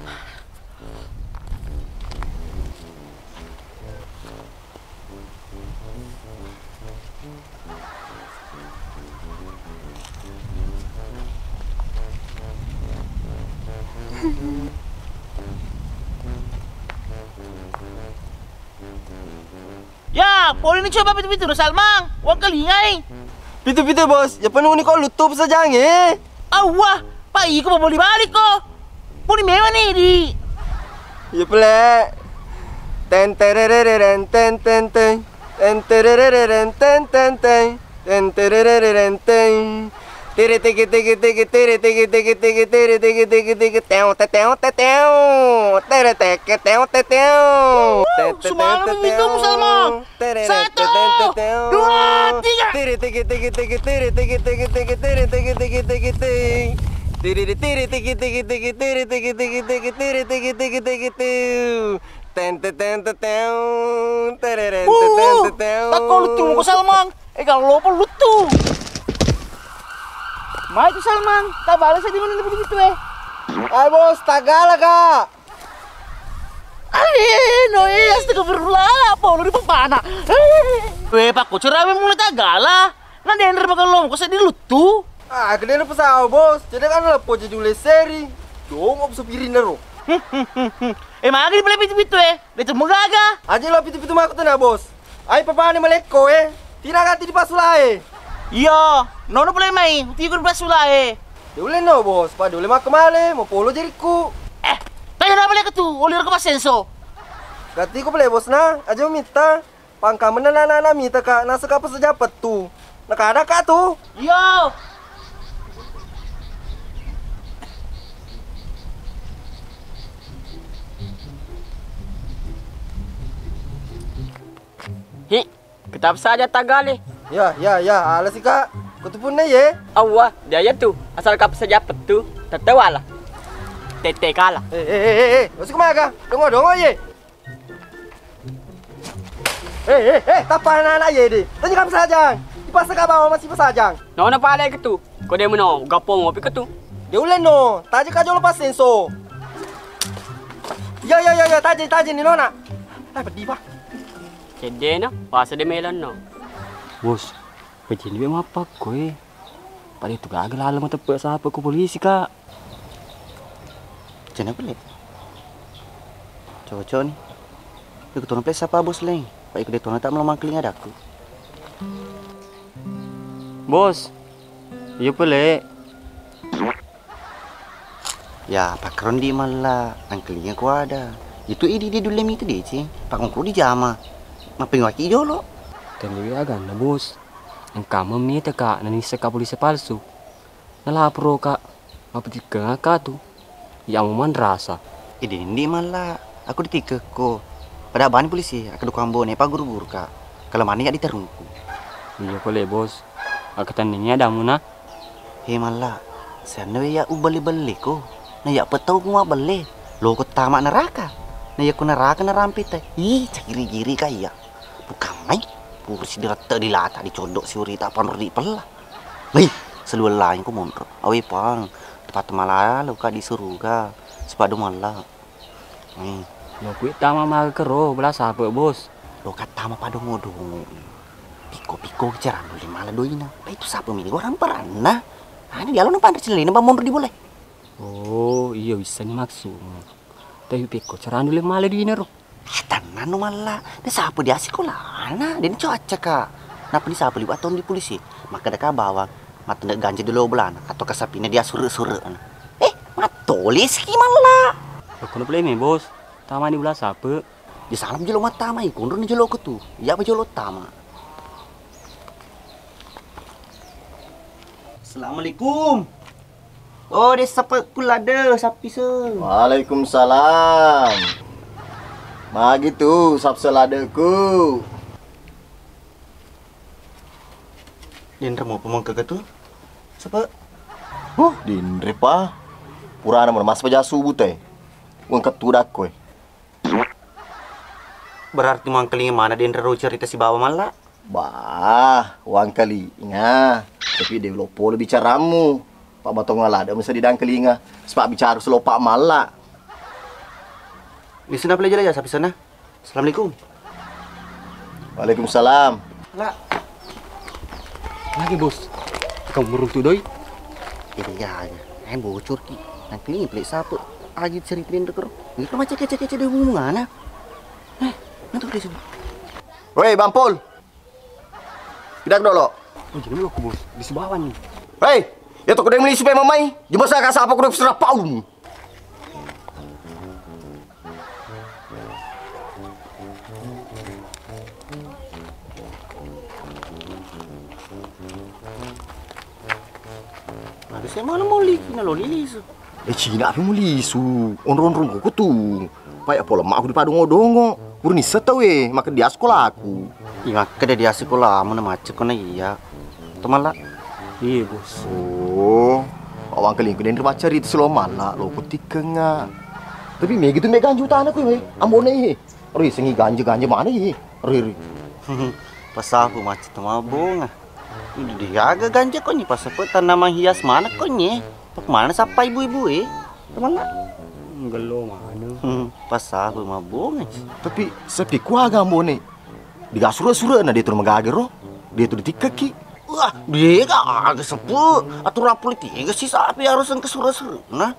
Ya, poli ni coba pitu-pitu no Salmang, wangkalingai. Pitu-pitu bos, ya penuh ni ko luttu pesajange. Awah, pa iko mau boli balik ko. Puni memang ni di. Iya pale. Ten tererereren ten ten ten. Ten tererereren ten ten ten. Ten tererereren ten. Tiri tiki tiki tiki tiri tiki tiki tiki tiri tiki tiki tiki teo te teo te teo. Tere teke teo te teo. Te te te te teo. Satu, dua, tiga. Ten, te, ten, te, ten, tereren, te, ten, te, ten. Takko luttu muko Salmang. Eh, kalau lopo luttu. Mai tu Salmang, tak balas di mana lebih gitu eh. Ai bos, tagala kak. Ale, no eh, astagfirullah, apa lu di papana? Eh. Weh, pakko cerawe mulai tagala. Na denre magello ko seddi luttu. Ah, kedena pesawat bos. Jadi kan lepo jadi uleseri. Dong op supirina ro. Eh, magi pale pitu-pitu eh. De tu megaga. Aja lo pitu-pitu mako tena bos. Ai papane malekko eh. Tina ganti di pasulae. Iya, nono pale mai. Tigo di pasulae. De ulle no bos. Pada ulle mako male. Mau polo jeriku. Eh, tanya apa lagi tu? Oli reka pasenso. Ganti ko pale bos na. Aja minta. Pangkamenna nana-nana mita ka naseka pesejapettu. Nakada ka tu. Iyo. Hi, ketap saja tagale. Ya, ya, ya, ala sika. Kutupunna ye. Awwa, dia ya tu. Asal kap sejapettu. Tetewala. Tete kala. Eh, eh, eh, eh, eh. Masuk kemana ka? Dongo-dongo ye. Eh, eh, eh, tappa anak-anak ye di. Tanya kami sajang. Dipaksa ka bawa masih pasajang. Nona pale ketu. Ko de meno gapo ngopi ketu. De ulle no. Taja ka jolo pasenso. Ya, ya, ya, ya, taja, taja ni nona. Ah, pedih pak. Cedena, pasa de melon no. Bos, pejini be mappakko eh. Pada itu gagal lalo mateppe sapa ko polisi ka. Cena pale. Cocok ni. Iku tona pale sapa bos leng. Pak iku de tona tak melomang keling adaku. Bos. Iya pale. Ya, pakrondi malla angkelinga ko ada. Itu idi di dulle mita deceng. Pakongko di jama. Mapengwaki jolo. Tendewi aganna bos. Engka memmi teka nanissa ka polisi palsu. Nalaporo ka. Mapetikkeng akka tu. Iya mu manrasa. Idi ndi malla, aku ditikkekko. Pada bani polisi, aku dukang bone pa guru-guru ka. Kalau mani ya diterungku. Iya pole bos. Aku tenningi adamu na. He malla, senna we ya ubelle-belle ko. Na ya petau ku mabelle. Loko tama neraka. Na ya ku neraka narampe te. Ih, cagiri-giri ka iya. Bukan mai. Pursi dirette dilata dicodok siurita panrori pella. Hei, seluweng laing ko monro. Awe pang, tepat malalo ka di suruga. Sepadu malla. Hmm. Lo kui tama maga kero, bela sape bos. Lo ka tama padongo-dongo. Piko-piko cerando le mala doina. Pa itu sape mini gorang peranna. Ani dialo na panre celena ba monro di bola. Oh, iya bisa ni maksudmu. Tapi piko cerando le mala doina ro. Eh, tennanno malla, de sapa dia sikolana, de ni coacca ka. Napa ni sapa liwa tong di polisi, makkeda ka bawang, mattende ganja dolo bolana, atau ka sapina dia sure-surena. Eh, mattoleski malla. Lokono pole me bos, tamani bola sape. Di salam jolo mattamai, konro ni jolo ko tu, iya pa jolo tama. Assalamualaikum. Oh, de sape ku lade sappi se. Waalaikumsalam. Magi tu sap seladeku. Denre mo pemengke ke tu? Sape? Huh, denre pa. Purana mo mas paja subuh te. Wengke tu dakko e. Berarti mangkelinga mana denre ro cerita sibawa malla? Bah, wangkalinga. Tapi de lo pole bicaramu. Pak Batong Alada mesti didangkalinga. Sepak bicara selo Pak Malla. Di sana pale jala ya, sapi sana. Assalamualaikum. Waalaikumsalam. La. Lagi bos. Kamu meruntu doi. Ini ya, ya. Yang bocor ki. Nangkalinga pale sape. Agi cerita denre kero. Ini macam kece-kece di hubungan. Eh, nanti udah sini. Woi, Bampol. Pindah dolo. Oh, jadi lo bos di sebawan nih. Hei, ya toko demi supaya mamai. Jumpa saya kasih apa kudu serah paun. Ada saya mana mau li, kina lo lilis. Eh, Cina api mulisu. Onrong-onrong kuku tu. Paya pola mak aku di padongo-dongo. Purni setau eh, maka dia sekolaku. Iya, makkeda dia sekolamu na macet kona iya. Tomala. Iya, bos. Oh, awang kelingku dan baca ri selo mala lo kutikenga. Tapi mega tu me ganja utana ko, he. Ambone, he. Ri, sengi ganja-ganja mana, he? Ri, ri. Pasapu macet tu mabonga. Digaga ganja ko ni, pasapu tanaman hias mana ko ni? Pak mana sappa ibu-ibu, eh? Teman, gello mana? Pasapu mabonga. Tapi sepi kuaga ambone. Digasure-sure na dia tu magaga ro. Dia tu ditikkaki. Wah, dia ga aga sepu. Aturan politik ga si sapi harus ke sure-sure. Nah,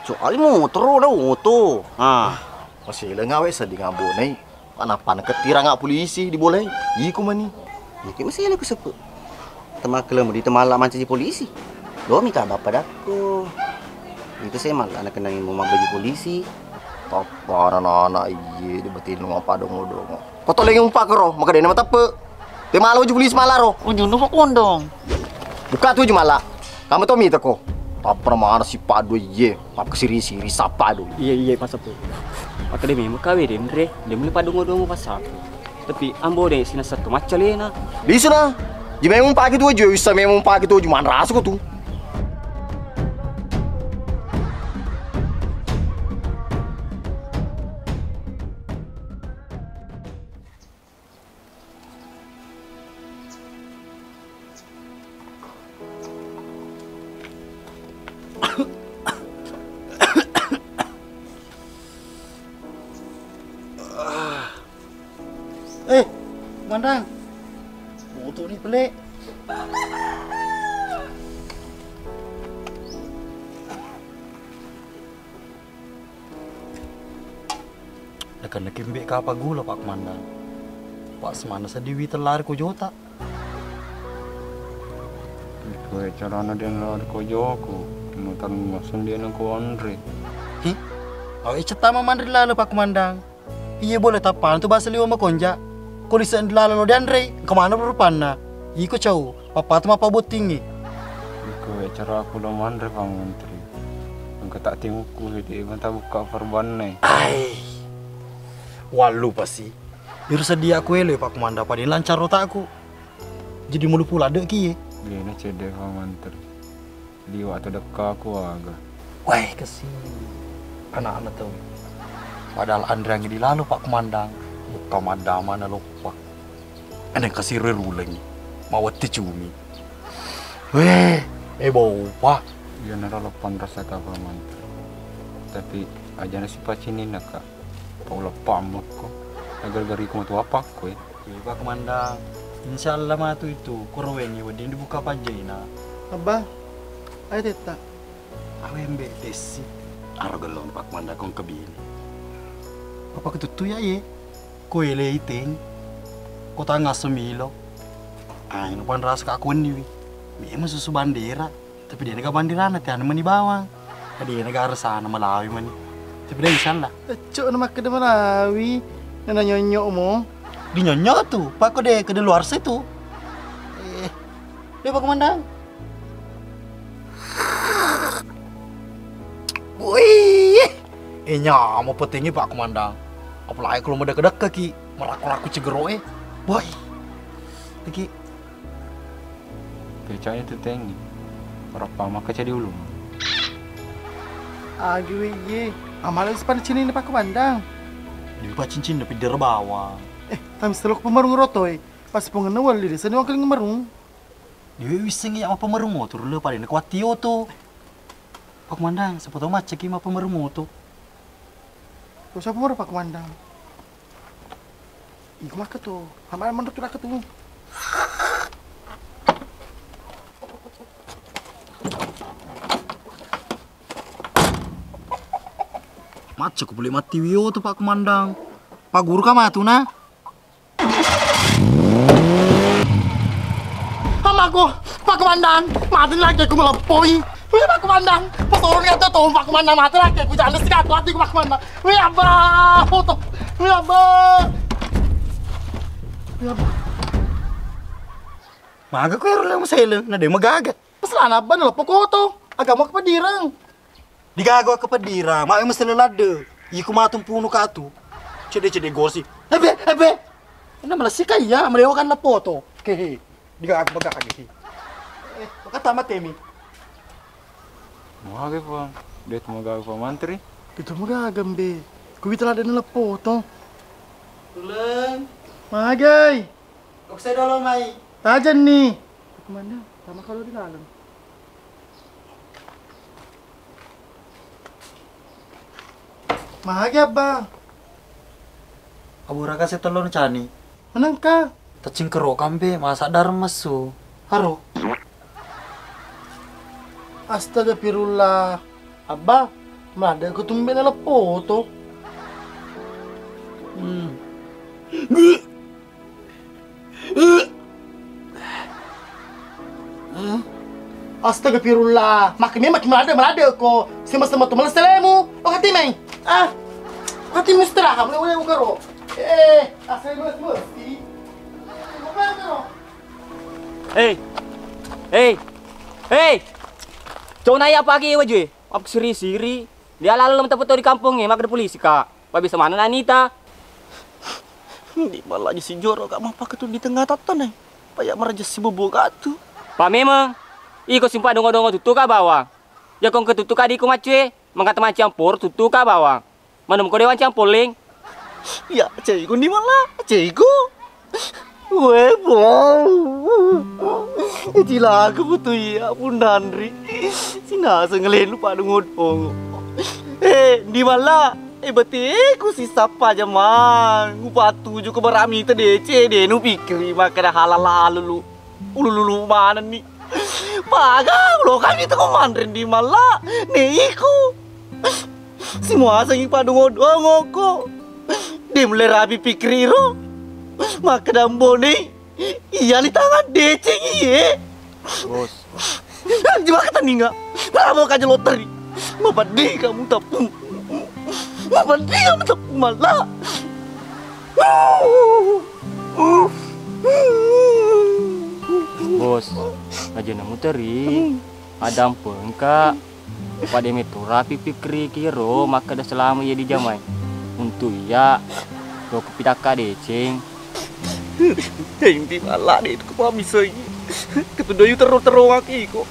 soalnya motor udah oto. Ah, masih lengawe sedih ngambone. Panapana kettirang polisi dibolei. Iko mani. Iki masih aku sepu. Temakkelemu di temala mancaji polisi. Lo mita bapak dakko. Itu saya malah anak kenangi mau mabaju polisi. Tappa anak-anak iye di batin mau padong odong. Kau tolong umpak kero, maka dia nama tepe. Dia malah uji polisi malah ro. Unjung nufak kondong. Buka tuju malah. Kamu tau mita ko. Tapra mana si Pak Doi ye. Map kesiri-siri sapa Doi. Iya, iya, Pak Sapu. Maka dia memang kawe denre, dia mulai padung odong Pak Sapu. Tapi ambo de sinasattu maccalena. Lisuna. Ji memang pagi tuju, bisa memang pagi tuju manrasa ko tu. Eh, Mandang. Butuh ni pele. Nakenna kimbe kapa gula, Pak Komandan. Pak, semanna seddi wita lari ko jota. Iko carana den lari ko joko, mutar maseng den ko anre. Hi? Awe cetama manre lalo, Pak Komandan. Iye boleh tapana tu bahasa liwa makonja. Ko lise lalo lo dianre, kemana rupanna? Iko cau, papatu mapabottingi. Iko cara aku lo manre, Pak Menteri. Engka tak timukku, hiti mata buka perbanne. Ai. Wallu pasi. Iru sedia aku elo, Pak Komandan, pada lancar otakku. Jadi mulu pula dek kie. Gena cedde, Pak Menteri. Liwa tu dekka aku aga. Wai, kesi. Anak-anak tau. Padahal anreangi di lalo, Pak Komandan. Buka madama na loppa. Aneng kasiro rulengi. Mawatti cumi. Weh, eh, bau, Pak. Iya naro leppang rasa kapa mantra. Tapi ajana si pacini naka. Pau leppang mekko. Agar gari ku matu apa ko, eh? Iya, Pak Komandan. Insya Allah matu itu. Koroweni wedding dibuka panjaina. Abba, ayo tetta. Awe mbe tessi. Aro gelong, Pak Komandan, kong kebini. Apa ketuttu ya, ye? Ko ele iteng, ko tanga semilo. Ai, no panrasa ka wenni wi. Memang susu bandera, tapi dia nega banderana, tiana mani bawang. Dia nega resana malawi mani. Tapi dia insya Allah. Ecco na makkeda malawi, nana nyonyo mo. Di nyonyo tu, pako de kede luar se tu. Eh, dia Pak Komandan. Wih, eh, nyamo petingi, Pak Komandan. Apalagi kalau mau deket-deket ki, meraku-raku cegero, eh. Woi, iki. Kecanya tu tengi. Berapa maka jadi ulung? Agi wih, amala sepan cini ini, Pak Komandan. Di pacincin tapi der bawang. Eh, tapi selok pemarung rotoi. Pas pengen wali desa ni wangkeling marung. Dewe wissengngi mappamerung oto ri leo, pada nakuwatti oto. Pak Komandan, siapa tau maccaki mappamerung oto. Ko siapa maro Pak Komandan? Iko makka to. Hama menurut tu. Macca ko pole mattiwi oto Pak Komandan. Pak Guru ka matu na. Amaku, Pak Komandan, mati lagi aku melepohi. Wih, Pak Komandan, pesorong ya tuh, Pak Komandan, mati lagi aku, jangan sih, hati aku, Pak Komandan. Wih, abah, foto. Wih, abah. Wih, abah. Maga ko ero lemu sele, na de magaga. Peselana abah na lepo koto. Agama kepedirang. Digaga kepedira, mawe mesele ladde. Iku matu mpunu katu. Cede-cede gosi. Ebe, ebe. Ena malessi kaya, melewakan na foto. Hehe. Digaga bagage. Eh, makata matemi. Mage pa, de tu magaga pa mantri. Itu mega gambe. Ku wita ladde' naleppo to. Uleng. Magai. Okse dolo mai. Tajenni. Komandan, tama kalau di dalam. Magi, Abba? Aburaka setello cani. Manengka? Tacingkero kambe, masa darem messu. Haro. Astagfirullah. Abba, melada ko tumbe na leppo to. Hmm. Astagfirullah, maka memang ki melada, melada ko. Sema-sema tu malas selemu. Okati mai. Ah. Okati mustirahat, mulai, mulai ugaro. Eh, asal mesti. Hei. Hei. Hei. Cona ya pagi wajue. Apa siri-siri? Dia lalu tepeto di kampung e, maka polisi ka. Pak bisa mana nanita? Di malaji si joro ka mapake tu di tengah tattane. Paya maraja si bobo ka tu. Pak memang. Iko simpa dongo-dongo tutu ka bawang. Jakong ke tutu ka di ko macue. Mangkata maciang por tutu ka bawang. Manum ko dewan ciang polling. Ya, ceiku ni mala, ceiku. We, wow. Cilaka putu iya, pundanri. Sinasa ngelenu padung odong. Eh, di mala. Eh, beteku sisappa jamang. Upatuju ke baramita dece, denu pikiri makkeda halala alulu. Ulululu manenni. Paga, lo kami tu manre di mala. Neiku. Simuasangi padongo-dongoko. De mulle rapi pikiriro. Makkeda mbone. Iya li tangan deceng iye. Bos. Jebak taninga. Berapa kaja loteri. Mapeddi kamu tepung. Mapeddi kamu tepung malah. Bos, aja namu teri. Ada ampengka. Pada metto rapi pikiri kiro makkeda selama iya dijamai. Untuk iya, lo kupitakka deceng. Ceng di mala de ku pamisoi. Ketudoyu terro-terro maki ko.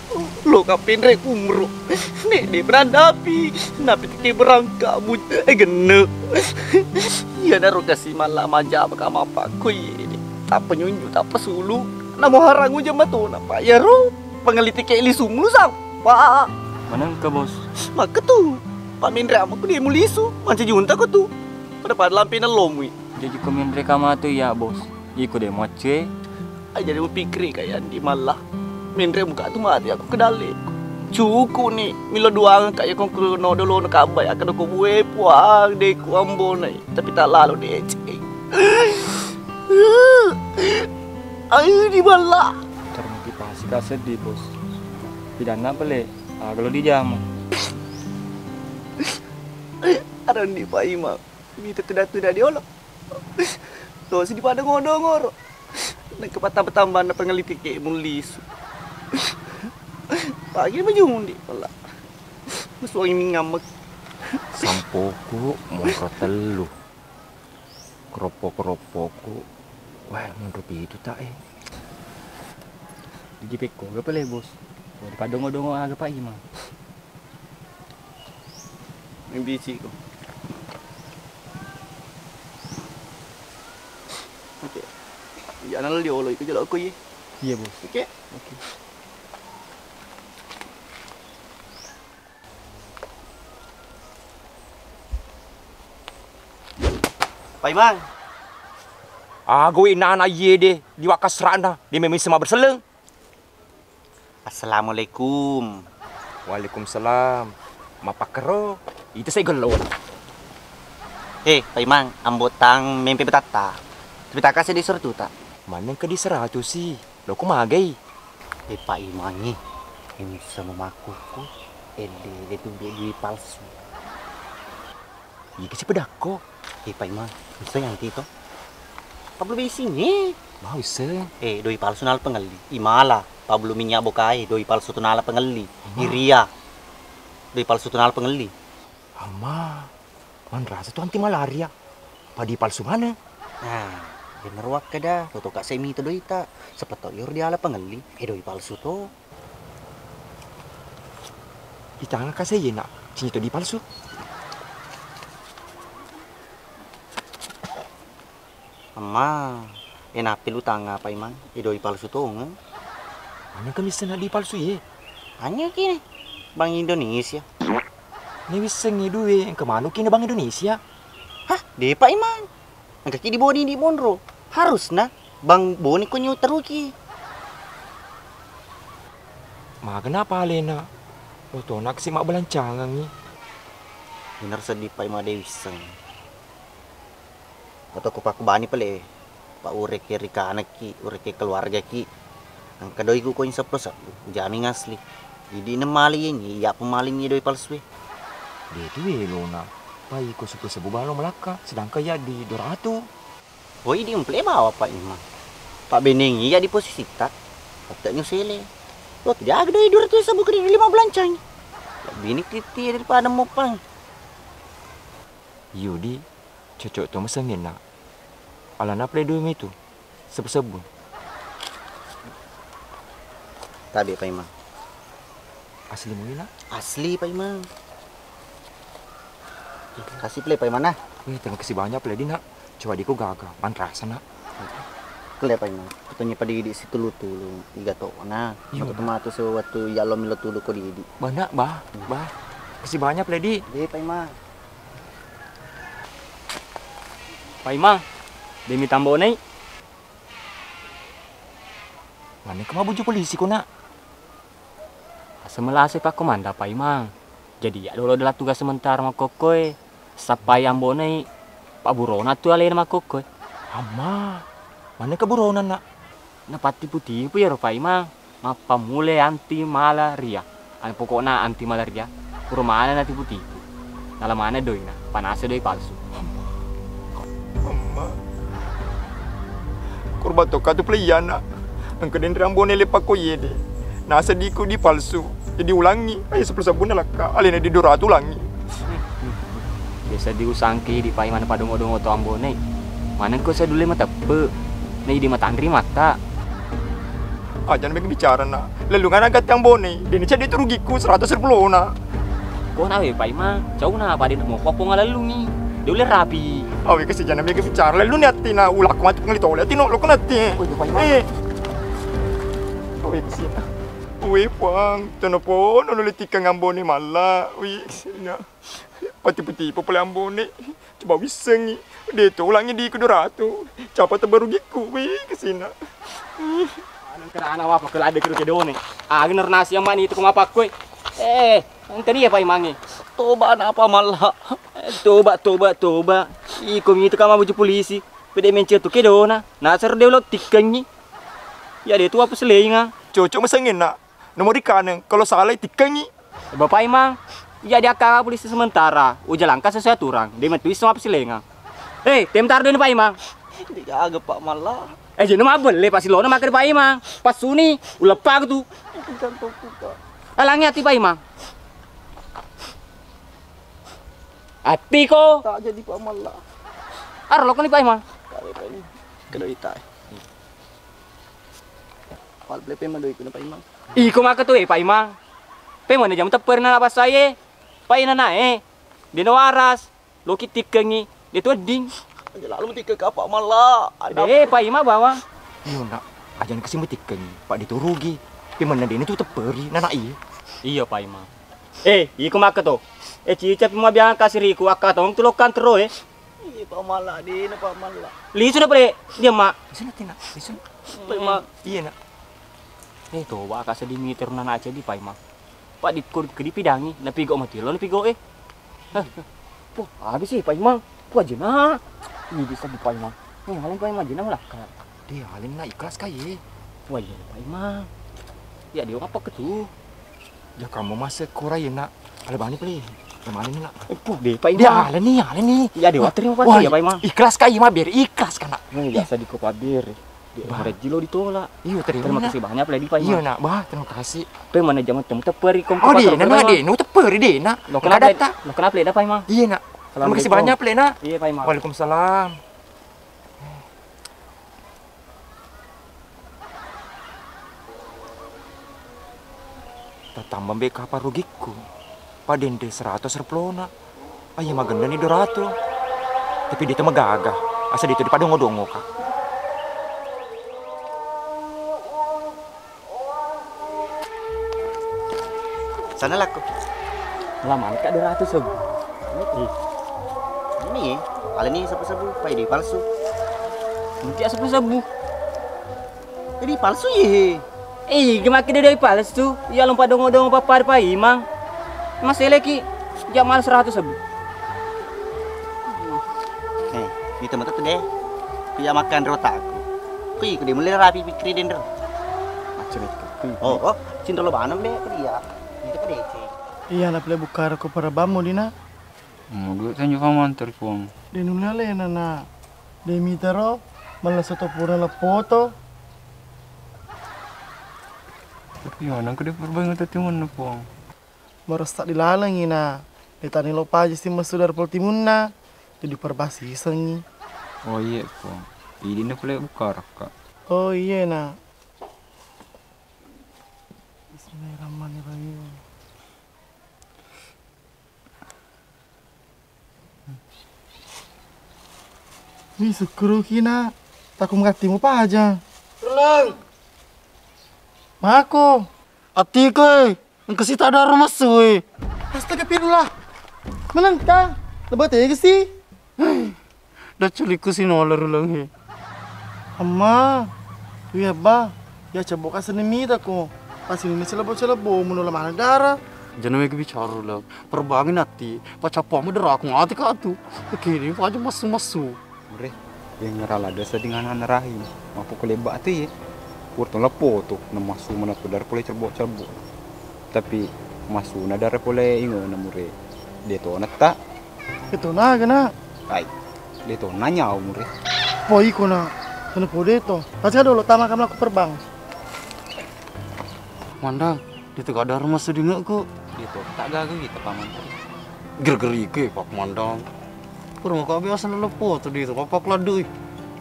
Lo kapenre kumro. Ne de berandapi. Napi tike berangka bu. Eh genne. Iya naro kasi mala maja baka mapakoi. Tappa nyunju, tappa sulu. Namo harang uja matona, Pak. Iyaro pangelli tike lisu mulu, Sam. Pak. Manengka, Bos? Makketu. Pak menre amaku de mulisu. Mancaji unta ko tu. Pada-pada lampe nallomui. Jaji ko menre ka matu iya, Bos. Iko de muaccue. Ai jadi mupikiri ka iya di mala. Menre muka tu mati aku ke dalle. Cuku ni, milo doang ka iya ko ku no dolo no kabai aku ko bue puang de ku ambonai. Tapi tak lalu deceng. Ayo di mala. Termotivasi ka sedih, Bos. Pidanna pele, aga lo dijama. Ada di Pak Imam. Mita tidak-tidak diolo. Tosi di pada ngodongoro. Nengka patamba-tambana pangelli tike mulisu. Pagi majundi pala. Masuangi mingammek. Sampoku monro tellu. Keroppo-keroppoku. Wah, monro pitu tak eh. Digi pekko ga pale, Bos. Dipadongo-dongo aga Pak Imam. Mibiciko. Oke. Jana lo diolo iko jolo ko ye. Iya, Bos. Oke. Oke. Paimang. Aga we nana iye de liwa' kasra'na, de memeng sema berselleng. Assalamualaikum. Waalaikumsalam. Mappakkero, ita sai gello. Eh, Paimang, ambo tang mempe betatta. Tapi takase di seratuta. Maneng ke di seratu si? Loko magai. Eh, Paimangngi, eh, misseng makkukku, eh, de, de tu dui, dui palsu. Iya kasi pedakko. Eh, Paimang, misseng anti to? Pablo Besingngi. Mau isseng. Eh, doi palsu nala pengelli. Imala, Pablo minyak bokai, doi palsu tu nala pengelli. Ama. Iria, doi palsu tu nala pengelli. Ama. Manrasa tu anti malaria. Padi palsu maneng. Nah, yenaro wakkeda, totoka sai mita doita. Seppa to iyaro diala pangelli, eh, doi palsu to. Itanga ka sai yena, cinye to di palsu. Amma, e nappi lu tangnga, Pak Imang, e doi palsu tongeng. Manengka misseng na doi palsu ye? Hanya kini, Bank Indonesia. Ne wissengngi due, engka manuki na Bank Indonesia? Hah, de, Pak Imang. Engka ki diboni di monro. Harusna Bank Bone ko nyo teruki. Maga na apa alena? Otona kasi mabbalancangengngi. Bener seddi, Pak Imang, de wisseng. Atau ku pakkubani pale, Pak, urekke rikanekki, urekke keluargaki. Engka doi ku koin seppulo sebbu, ujamin asli. Idi nemmali yengngi, iya pemmalingngi doi palsu e. De tu elona, pai ko seppulo sebbu balo malakka, sedangkan iya di dua ratu. Oh, idi umple bawa, Pak Imang. Pak beneng iya di posisi ta, otak nyo sele. Lo tidak ada doi dua ratu sebbu ke di lima belancangi. Lebih ini titi daripada mopang. Yudi, cocok to mesengenna. Alana pale dui mitu. Sebbu-sebbu. Tabe, Pak Imang. Asli mui na? Asli, Pak Imang. Kasih pale, Pak Imang, nah. Wih, terima kasih banyak pale di, nak. Coba diku gaga, manrasa, nak. Kele, Pak Imang. Katanya pada idi situlu-tulu, tiga tona. Iya, matu sewaktu iya lo milo tulu ko di idi. Banyak, bah, bah. Kasih banyak pale di. Iya, Pak Imang. Pak Imang, demi tambo nei. Manne ko mabbuju polisi ko, nak? Asa melase pakkomanda, Pak Imang. Jadi iya dolo dalam tugas sementara makkokkoe. Sappai ambo nei, Pak, burona tu alena makkokkoe. Amma, manne ko burona, nak? Napattipu-tipu iyaro, Pak Imang. Mappammule anti malaria. Anu, pokokna anti malaria. Pura maneng natipu-tipu. Nala maneng doina, panase doi palsu. Amma. Korban tokka tu pale iyana. Engka denre ambone leppakko iyede. Nasa diku di palsu. Jadi ulangi. Ayo seppulo sebbu nalakka. Alena di dua ratu ulangi. Biasa diusangki di Pak Imang padongo-dongo to ambone. Manengko sadulle mateppe. Na idi matanri matta. Aja na mega bicara, nak. Lellungana gatti ambone. Dena cedde tu rugiku seratus ribu lona. Ko nawe, Pak Imang, cauna pada na mokko ko ngalellungi. De ulle rapi. Awe kasi jana mega bicara. Lelluni attina, ulakku matu ngali tole. Atino loko natti. Oh, iya, Pak Imang. Eh. Awe kasi. Wi, Puang, tono pono nulle tikkeng ambone malla. Wi, kasi na. Patipu-tipu pole ambone. Coba wissengngi. De to ulangi diku dua ratu. Capa tebarugikku. Wi, kasi na. Anu kerana wapa kelade kero kedone. Aga nernasi yang mani itu ko mapakkoi. Eh, engka dia Pak Imangnge. Toba na apa malla. Toba, toba, toba. Iko mitu ka mabbuju polisi. Pede mencet tu kedona. Nasar de ulo tikkengngi. Ya de tu apa selenga. Cocok masengenna. Nomor ikaneng, kalau salai tikkengngi. Bapak Imang, iya diakkara polisi sementara, ujalangka sesuai aturan, de metu iso apa selenga. Eh, tem tar dene Pak Imang. Digaga Pak Malla. Eh, jeno mabbelle Pak silona makkeda Pak Imang. Passuni, uleppa tu. Alangi ati Pak Imang. Atiko. Tak jadi Pak Malla. Aro lokoni Pak Imang. Kalo ini. Kedoi tai. Pal ple pemma doi kuna Pak Imang. Iko maka tu e Pak Imang. Pemma na jam tepperi na pasai e. Pai na nae. Dena waras. Loki tikkengi. De tu wedding. Aja lalu mutikke ka Pak Malla. Ada. De Pak Imang bawang. Iyo nak. Aja na kasi mutikkengi. Pak diturugi. Pemma na dena tu tepperi na nak i. Iyo Pak Imang. Eh, iko maka to. Eh, cica pemma biang kasiriku akka tong tu lokang tero e. Iya, Pak Malla, dena Pak Malla. Lisu na pale, dia, Mak. Lisu na, Tina. Lisu na. Pak Imang. Iya, nak. Eh, toba ka seddi miter na naca di Pak Imang. Pak dikko ke dipidangi, napigo mati lo napigo e. Hah. Poh, habis sih Pak Imang. Poh aja nak. Ini bisa di Pak Imang. Ini halin Pak Imang aja nak melaka. Dia halin nak ikhlas kai. Wah, iya Pak Imang. Ya dia apa ketu? Ya kamu masih kurang ya nak. Alebani pale. Alebani nak. Empu de Pak Imang. Dia aleni, aleni. Ya de water yang pasti ya Pak Imang. Ikhlas kai mah biar ikhlas kana. Ini biasa di kopabir. Dia Bah. Rejilo ditolak. Iyo terima. Terima kasih banyak pale di Pak Imang. Iyo nak, bah terima kasih. Pe mana jam temu teperi kong. Oh de, nana de, nu teperi de nak. Lo kenapa? Lo kenapa le Pak Imang? Iya nak. Terima kasih banyak pale nak. Iya Pak Imang. Waalaikumsalam. Tatamba mbe kapa rugikku. Padenre seratus ribu lona. Ayo magennani dua ratus. Tapi dia tu magaga. Asa ditu dipadongo-dongo ka. Sana lakko. Lama ka dua ratus ribu. Ini, alani sabu-sabu, pai di palsu. Nanti sabu-sabu. Jadi palsu ye. Eh, gemaki doi palsu. Iya lompa dongo-dongo papa paimang. Maseleki, ja mal seratus ribu. Eh, ini teman tuh deh. Iya makan rotaku. Kui, kui mulai rapi pikir dendro. Macam itu. Kui. Oh, oh, cinta lo banam be, kui ya. Itu kan deh. Iya, na pele bukkara ko parabammu dina. Mudu tanju pamantar, Puang. De nulle alena, na. De mitaro, malesso to pura leppoto. Tapi manang ko de perbaing tatimunna, Puang. Maressa dilalengi, na. De tani lo paja si messu dari pol timunna. Jadi perbasisengi. Oh iya, Puang. Idinna pole bukarakka. Oh iya, na. Bismillahirrahmanirrahim. Wi, sukkuruki, na. Takku mengatimu paja. Ruleng. Mako. Atiko, eh. Engka sita daro massu, eh. Astagfirullah. Menengka. Lebih tega sih. Dacculikku sinola Ruleng he. Amma, wi abba, ya cebbo ka seni mita ko. Pas ini celebo-celebo muno lamana dara. Jana mega bicara Ruleng. Perbangi natti, pacappamu deraku mati ka tu. Kini paja massu-massu. Mure, yang ngerala desa dengan anak rahim. Mapu ko lebba tu ye. Purto lepo tu, na massu mana tu dara pole cebbo-cebbo. Tapi massu na dara pole ingo na mure. De to netta. Itu naga, na. Ai, de to nanya umur. Po iko, na. Kena po de to. Taca dolo tama kam laku perbang. Mandang, de to kada rumah sedingekku. De to tak gaga kita paman tadi. Ger-ger iko, Pak Mandang. Kurang kau biasa lepo tu de to papak laddu.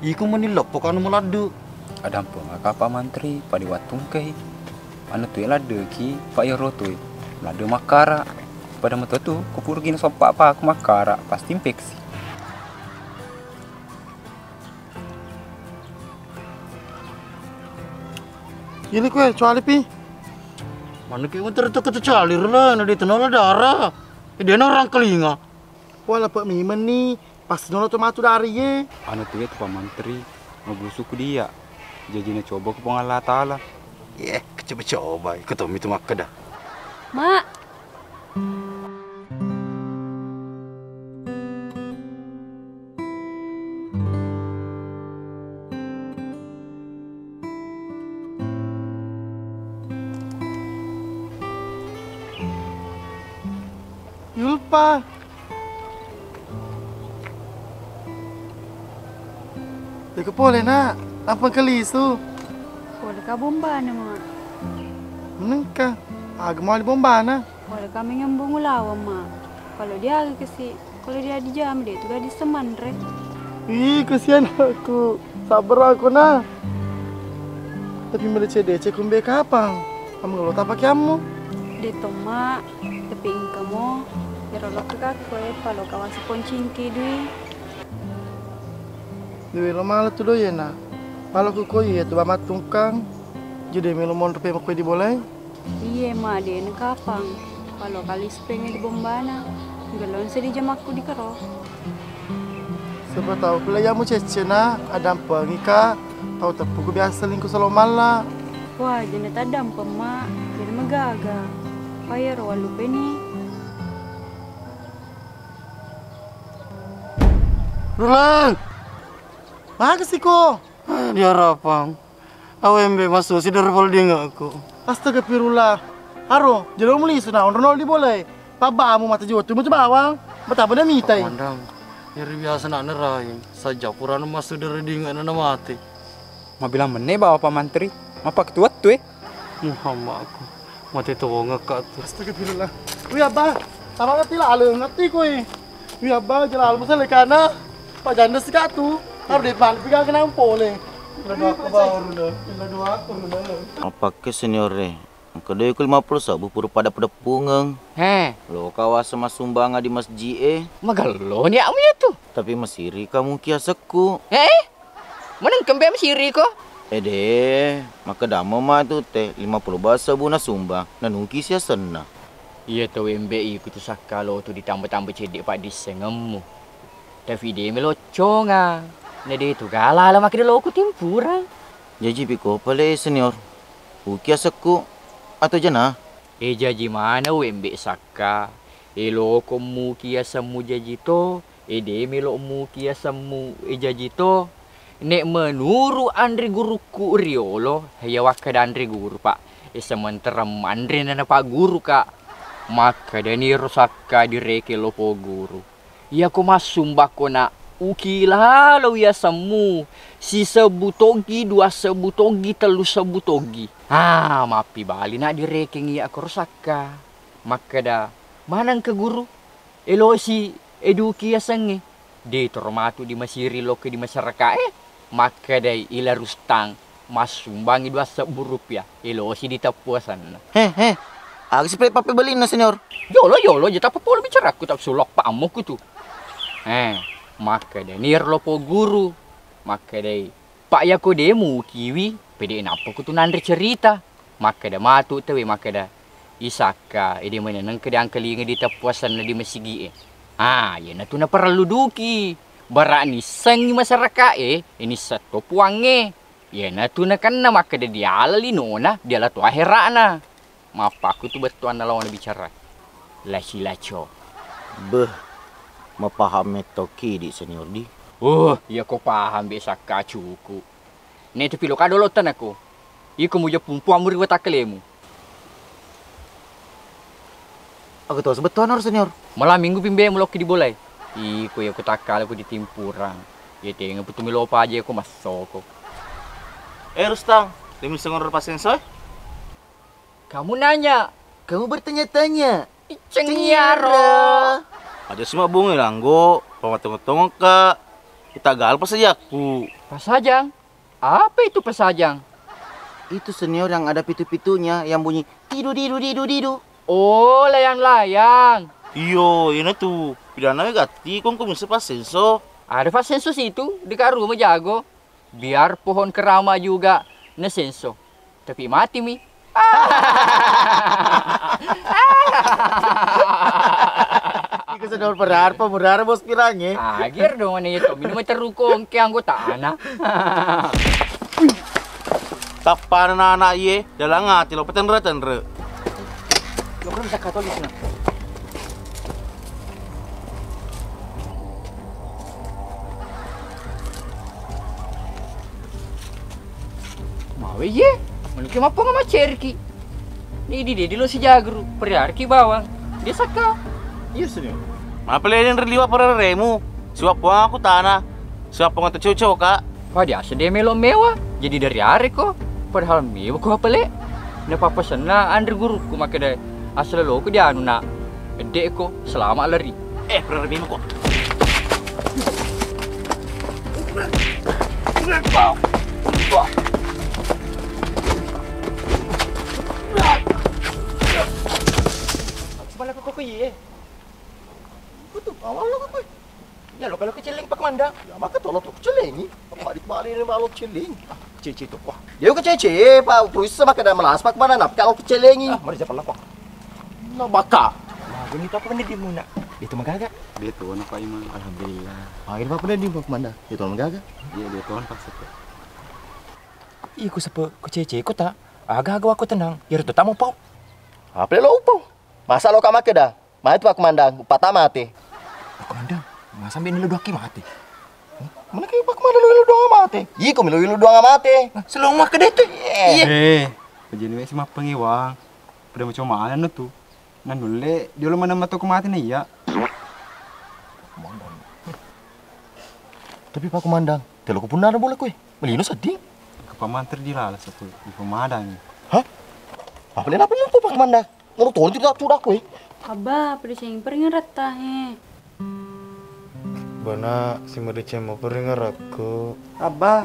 Iko meni lepo kanu meladdu. Adampengaka Pak Mantri, pada wattu engkai. Anu tu laddeki, Pak, iyaro tu ladde makkara. Pada meto tu, kupurugina soppa pa aku makkara, pasti infeksi. Ili kue, cuali pi. Manuki muter tu ketu cali rela, na di tenola dara. Dia orang kelinga. Wala pe mimenni, pasti nolo to matu dari ye. Anu tu ye tu Pak Mantri, mabusuku dia. Jajina coba ku Puang Allah Taala. Ye, coba-coba, iko tommi tu makkeda. Mak. Yulpa. Deko pole, Nak. Apa kelisu? Pole ka bombana, Mak. Menengka. Aga mali bombana? Pole ka mengembung ulaweng, Mak. Kalau dia aga kesi, kalau dia di jam, dia tu gadis semanre. Ih, kesian aku. Sabar aku, Nak. Tapi meleceh-deceh kumbe kapang. Kamu ngeluh apa kiammu? De to, Mak. Tapi engkamo, ero lokka ka koe, palo kawasi poncingki dui. Dewe lo mala tu doyena. Palo ku koe tu bama tungkang. Jadi melo monro pe makkoi di bolai. Iye, Mak, de na kapang. Palo kali supeng di bombana. Gelong sedi jamakku di kero. Siapa tahu pula yamu cecena, adampengi ka, tau teppuku biasa lingku salo malla. Wah, jana tadampeng, Mak, jadi magaga. Payaro wallupeni. Ruleng! Maga siko? Ah, diarapang. Awembe massu sidar pol dingekku. Astagfirullah. Aro, jelo muli suna onro nol di bolai. Pabbamu mata jiwa tu mutu bawang. Betapa dia mitai. Mandang. Iri biasa nak nerai. Saja purana massu dari dingek na mati. Mabilang menne bawa Pak Mantri. Mapa ketua tu eh. Muhammad aku. Mate tongekka tu. Astagfirullah. Wih, Abah. Sama ngerti lalu, ngerti kui. Wih, Abah, jelalu masa lekana. Pak janda sika tu. Harus deh, malu piga kena pole. Ila doa aku baru dah. Ila doa aku dah. Apa ke senior re? Engka doiko lima puluh sebbu pura pada pedeppungeng. He. Lo kawasa massumbanga di masjid e. Magello niatmu iya tu. Tapi masiri kamu kiasekku. Eh? Maneng kembe masiri ko? Ede, makkedamo matu te lima puluh basa bu nasumbang, nanuki siasenna. Iya to wembe iku tu sakkalo tu ditambah-tambah cedde paddissengemmu. Tapi de melo conga. Na de tu gala-ala makkeda loku timpurang. Jaji piko pale senior. Uki asekku atau jana? E jaji mana wembe sakka. E loko muki asemmu jaji to. E de melo muki asemmu e jaji to. Nek menuru anre gurukku riolo, ya wakkeda anre guru pak. E sementara manre na napagguru kak. Makkedani ro sakka direke lopo guru. Iyako massumbakko, Nak, uki lalo wiyasemmu, sisebbu toggi, dua sebbu toggi, tellu sebbu toggi. Ah, mappibali, Nak, direkeng iya akkoro sakka. Makkeda, "Manengka, Guru? Elosi eduki yasengnge." De toro matu di masiri lokka di masyarakat e. Makkedai Ila Rustang, massumbangi dua sebbu rupiah, elosi diteppu asenna. He, he. Aga si pe-, pappebalinna, Senior? Jolo, jolo, je tappa polo bicarakku, tak sulok pammo kutu. He, makkedani ro lopo guru. Makkedai, "Pak, yako de mukiwi, pede nappa kutu nanre cerita." Makkeda matu tauwe, makkeda, "Isakka, ede menenengka diangkalinga diteppu asenna di masigi e." Ah, iyanatu naparellu duki. Bara nissengngi masyarakat e, nisseng to puangnge. Iyanatu nakenna makkeda diala linona, diala to ahera'na. Mappakku tu bettuanna lawana bicara. Lasi laco. Beh, mapaham mettoki di Senior di. Uh, iya ko paham be sakka cuku. Nek tu pilo kadolo tanako. Iko mujeppu mpuammu ri watakkalemu. Aga to sebettuanna ro, Senior? Malam minggu pimbe mulokki di bolai. Iko ya kutakkala ku di timpurang. Ya tenga putu melo paja ko massoko. Eh, Rustang, demi sengor pasenso, eh? Kamu nanya. Kamu bertanya-tanya. Iceng iyaro. Aja sima bungi langgo, pamatongeng-tongeng ka. Kita gal pasajakku. Pasajang? Apa itu pasajang? Itu senior yang ada pitu-pitunya yang bunyi tidu, didu, didu, didu. Oh, layang-layang. Iyo, ina tu. Pidana gatti, kong kok bisa pasenso. Ada pasenso situ, dekat rumah jago. Biar pohon kerama juga nasenso. Tapi mati mi. Iko sedang berharpa, berharap bos pirange. Ager dong, ini itu. Minum terukong ke anggota anak. Tappana anak iye, dalang ati lo petenre-tenre. Lo kan bisa katolik, nah. Mawe ye, manuki mapponga macerki. Ni di dedi lo sijagru, periarki bawang. Dia saka. Iya, Senior. Mapeleden riliwa pereremu. Siwapponga aku tanah. Siwapponga tu cocok, Kak. Wah, dia sedih melo mewah. Jadi dari are ko. Padahal mewah ko apele. Napappasenna anre guruku makkeda, "Asal lo ko dianu, Nak. Edde ko, selamat lari." Eh, pereremu ko. Sebelah koko iye. Kutu, awal lo koko. Ya lo kalau kecileng Pak Komandan. Ya maka tolong tuh kecilengi. Balik-balik ini malu keciling. Cici tuh, wah. Ya kecil, Pak. Terus sama kada melas Pak Komandan, apa kalau kecilengi? Ah, mari siapa lah, Pak? Nah, baka. Nah, gini apa nih di muna? Itu magaga. Dia tuh, anak Pak Imam. Alhamdulillah. Ah, ini apa nih di Pak Komandan? Itu magaga. Iya, dia tuh pas itu. Iko sepe ko cece ko ta, aga-aga wako tenang, iyaro to tamo pau. Apa lo upau? Masa lo kama keda? Mate Pak Komandan, upata mate. Pak Komandan, masa mbak nilo doaki mate? Mana kayak Pak Komandan lo ilo doang mate? Iko milo ilo doang mate. Selong mah kede tu. Iya. Eh, pejani wek si mappengewang. Pada macam mana no tu? Nanulle, dia lo mana mata ko mate na iya. Tapi Pak Komandan, telo ko punna bola kue. Melino sedding. Ke pamanter di lala satu di pemadang. Hah? Apa lena apa mumpung Pak Komandan? Ngono toni tidak sudah kue. Abba, pada sing peringan rata he. Bana, si merdeceng mau peringan rakku. Abba,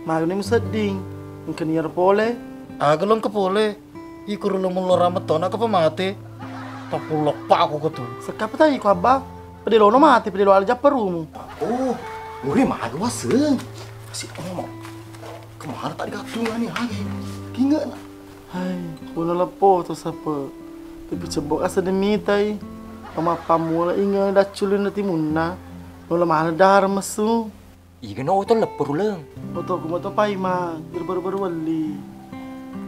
magani musedding. Engka niar pole. Aga lo engka pole. Iko ro lo mullo rametto, nak apa mate? Tapulok pako ko tu. Sekapa tai ko abba? Pede lono mate, pede lo ala japparumu. Oh, mure magi waseng. Kasi ngomong. Kemana tadi katungani age? Kinga na. Hai, pula leppo to sape. Tapi cebok asa demitai. Pama pamula inga dacculin na timunna. Nola mana dara mesu. Iga na oto leppo ruleng. Oto ku moto pai ma, baru-baru welli.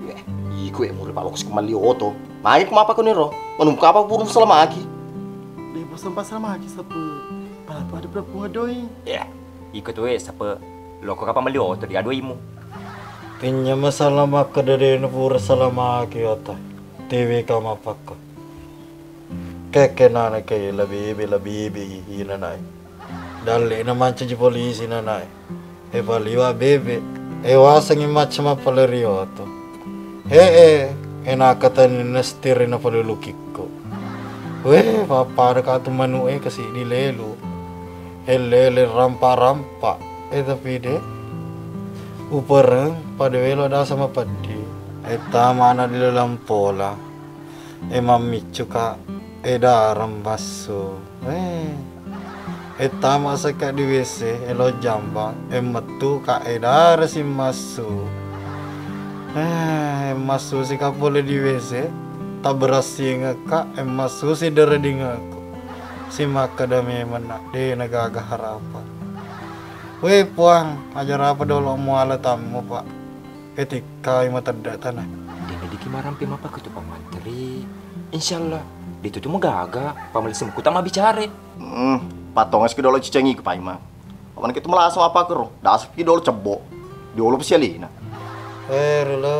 Eh, iko e muri palokus ku melli oto. Magi ku mapa ko niro? Manumpa apa burung selamaki? Deh, bosan pas selamaki sape. Pala tu ada perempuan doi. Ya, iko tu e sape. Loko kapa melli oto di aduimu. Kenya masalah maka dede na pura selamaki oto. T W K mapakko. Kekkenana ke la bebe, la bebe inanae. Dalle'na mancaji polisi nanae. E paliwa bebe. E wasengngi macca mappaleri oto. E e, e nakatani nestiri napalulukikko. We, pappada katu manu e kasi dilelu. E lele rampa-rampa. E tapi de. Upereng pada welo dasa mapeddi. E tamana di dalam pola. E mammiccuka, e dareng massu. Eh. E tama seka di W C, e lo jambang, e mettuka, e daresi massu. Eh, massu sika pole di W C, taberasingeka, e massu si deredingekku. Si makkeda memeng nak, de na gaga harapan. We Puang, ajar apa dolo muala tammu, Pak? Etikkai matedda tana. Dena diki marampe mapakko tu pamanteri. Insyaallah, ditutu magaga, pamalesem kuta mabicare. Hmm, patongas ki dolo cicengi ke paimang. Awan ki tu malasa mapakko ro, dasa ki dolo cebbo. Diolo pesialina. Eh, Rule.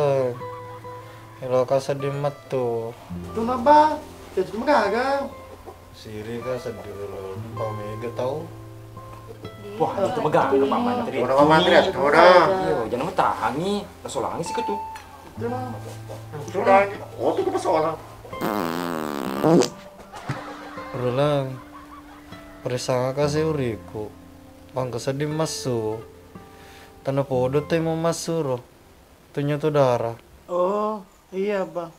Elo ka sedding mettu. Tu mabba, ya tu magaga. Siri ka seddi lo, pamega tau. Wah, itu megang ke Pak Mantri. Mana Pak Mantri, ya? Iya, jangan metahangi, nasolangi sih ketu. Sudah, oh, itu ke persoalan. Rulang, perisanga kasih uriku. Bangka seddi massu. Tanah podo tu mau massu ro. Tunya tu darah. Oh, iya, Bang.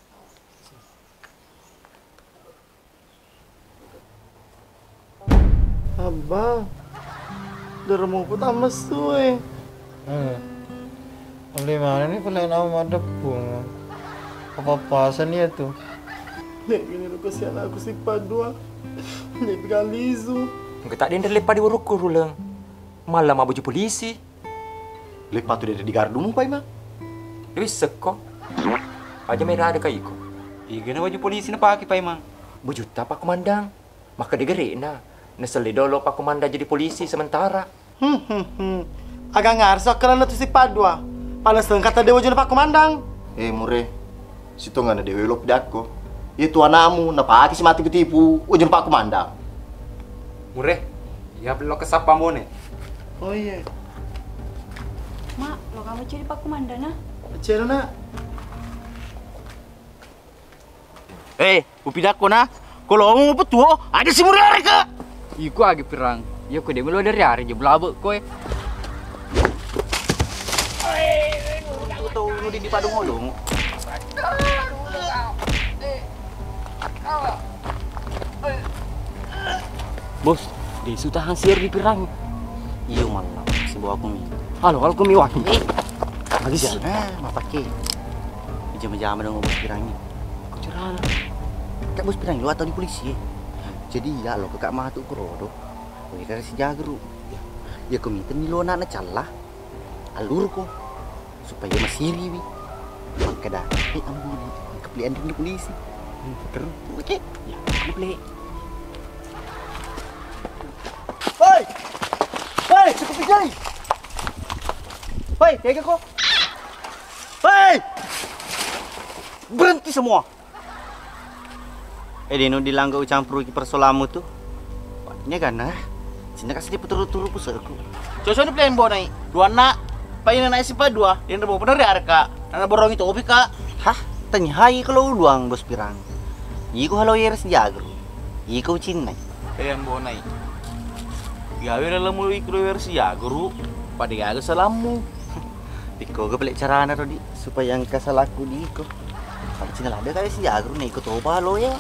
Abba, daramu putang messu e. Eh. Oleh mana ni pula nama madepung? Apa-apasan iya tu? Nek gini lu kasihan aku si Padua. Nek bilang lisu. Engka tak dendel lepa di warukku ruleng. Malah mau baju polisi. Lepa tu dari di gardumu, Pak Imam. Dewi sekko. Aja merah ada kaiko. Igana baju polisi na pake, Pak Imam. Bujutta, Pak Komandang. Maka degerekna. Naselli dolo Pak Komandang jadi polisi sementara. Hmm, hmm, hmm. Aga ngarsa akkalanna tu si Padua. Pada sengkata dewa jona Pak Komandang. Eh, Mure. Sitonganna de welo pidakko. Iya tu anakmu, napake si matipu-tipu, ujung Pak Komandang. Mure, iya lo kesappa mone. Oh iya. Mak, lo kamu ciri Pak Komandang, nah? Cero, Nak. Eh, upidakko, nah. Kalau mau petuo, ada si Mure areka. Iko agi pirang. Iya ko de melo dari hari je belabe koe. Tau nudi di padung olong. Bos, desu tahan siar di pirang. Iyo malla, sibawa aku mi. Halo, halo kumi waki. Eh, lagi sih. Nah, mapake. Jama-jama dong bos pirang. Aku cerana. Kak bos pirang lo atau di polisi ya? Jadi ya lo kak matu kerodo. Wega si jagru. Ya, ya kumi teni lo anak calla. Alurko supaya masiriwi. Makkeda, eh, ambuni, keplian di polisi. Hmm, terus? Oke. Ya, keplian. Hei! Hei, cukup jai. Hei, kayak kok. Hei! Berhenti semua. Eh, deno dilangga ucampuruki persoalanmu tu. Ini kan, nah. Cinta kasih dia peturu-turu puserku. Cocok ni plan bonai. Dua anak. Paina naik si Padua. Yang mau bener ya arka. Anak borongi topi, Kak. Hah? Tanya hai kalau uduang bos pirang. Iko halo yeres jago. Iko cinnai. Eh, yang bonai. Gawe dalam mulu ikro yeres jago, ru. Pada gaga salammu. Iko ga pelek carana, Rodi, supaya engka salaku di iko. Cina ladde kali sijaguru ne iko toba lo ya.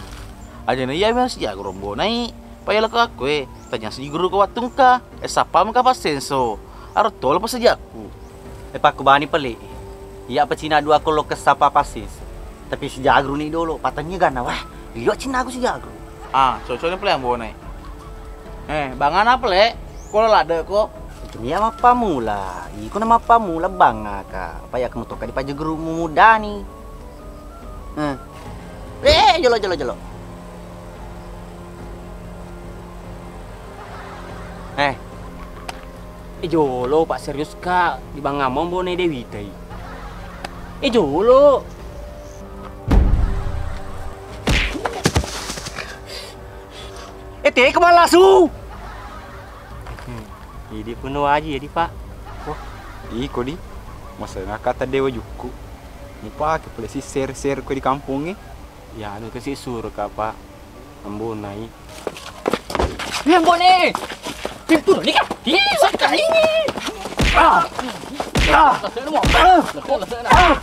Aja na iya memang sijaguru Ambo Nai. Payala ko aku e, tanya sijaguru ko wattu engka. E sappa mengka passenso. Aro tolo pasajakku. E pakkubani pale. Iya pa cina dua ko lo ke sappa passenso. Tapi sijaguru ni dolo, patannya gana wah. Liwa cina aku sijaguru. Ah, cocok ni pale Ambo Nai. Eh, bangana pale, ko lo ladde ko. Itu nia mappamula. Iko na mappamula bangaka. Apa ya kamu toka di pajagurumu mudani. Eh. Eh, jolo, jolo, jolo. Eh. Eh, jolo, Pak, serius, Kak. Di bang Among Bone Dewi tai. Eh, jolo. Eh, teko malasu. Idi puno aji, Pak. Wah, iko di. Masa ngaka tadde wajukku. Mupake pole si share-share ko di kampongnge. Ya, anu kasi suro ka, Pak. Ambo Nai. Eh, Ambo Nai. Pintu ni ka. Ih, sakit ini. Ah. Ah. Leko, leko, leko. Ah.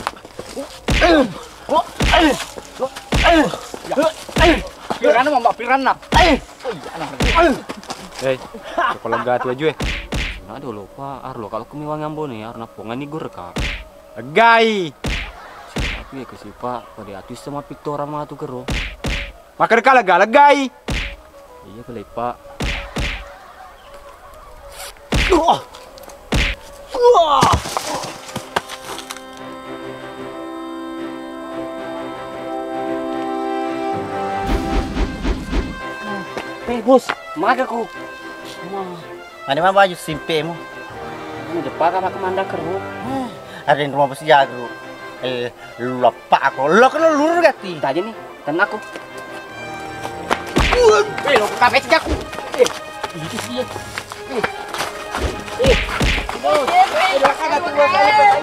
Oh, eh. Oh, eh. Ya. Eh. Piranna, Mbak, piranna. Eh. Oh, iya, nah. Eh. Coba lega tu aju, eh. Nah, dulu, Pak. Arlo kalau kemiwangi Ambo Nai, arna pongan ni gur ka. Legai. Tapi ya ke si Pak, pada atu sama pitu orang matu kero. Makkeda ka lega-legai. Iya kali, Pak. Wah. Wah. Eh, Bos, maga ko. Wah. Mane ma baju simpemu? Anu, depa ka maka manda keru. Eh, ada yang rumah bos jago. Eh, lu lappa aku. Lo kena lurus gati. Tadi nih, kena aku. Eh, lo kafe aku. Eh, itu sih. Eh. Eh. Eh, lo kagak tuh, lo kagak tuh.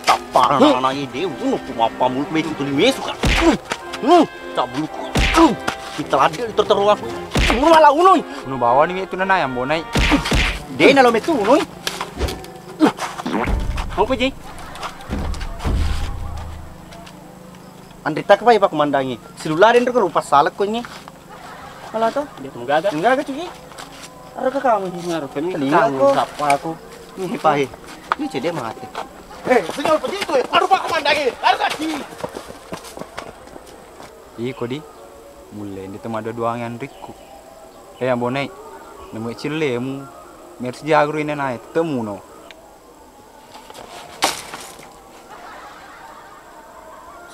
Tappa anak-anak ini, uno pun apa mulut metu tuli mesu kan. Hmm, tak buluku. Kita ladde di terteru aku. Uno malah unoi. Uno bawa ni metu nana yang bonai. Dena lo metu unoi. Apa ji? Andri tak apa ya Pak Komandangi. Silula den rupa salak ko ini. Malah to? Dia tunggaga. Tunggaga cuy. Arah ke kamu. Ngaruh kami. Telinga tanggung aku. Sapa aku? Ini pahe. Ini cede mati. Eh, senyum begitu ya. Aduh Pak Komandangi. Aduh kaki. Iko di. Mulle ndi temado doang yang rikku. Eh, Ambo Nai. Nemu cillemu. Mersi jagru ini naik. Temuno.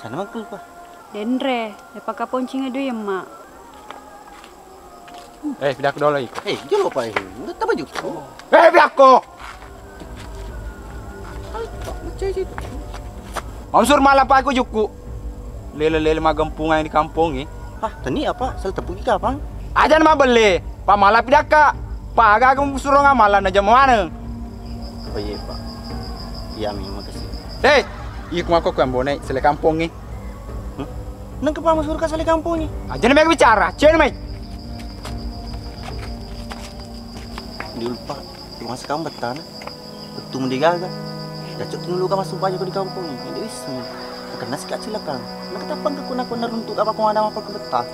Sana mangkul pa. Denre, lepaka poncing dui emma. Eh, pidak dolo iko. Eh, jolo pa eh. Udah tambah juga. Eh, pidak ko. Mansur malah pa aku jukku. Lele-lele magempungan di kampung eh. Hah, teni apa? Sel tepuki kapang? Aja na mabelle, pamala pidakka. Pa aga aga musurong amala na jama maneng. Oh iya, Pak. Iya, mi makasih. Hei, iya ku mako ku Ambo Nai sele kampongnge. Hmm? Nang ke pama suruh ka sele kampongnge? Aja na mega bicara, cewek mai. Diulpa, rumah sekam betana. Betul mende gaga. Cacok tinulu ka masuk baja ko di kampongnge. Ini bisa. Karena si kacil kan. Nang ketapang ke kuna kuna runtuk apa ko ada apa ke betak.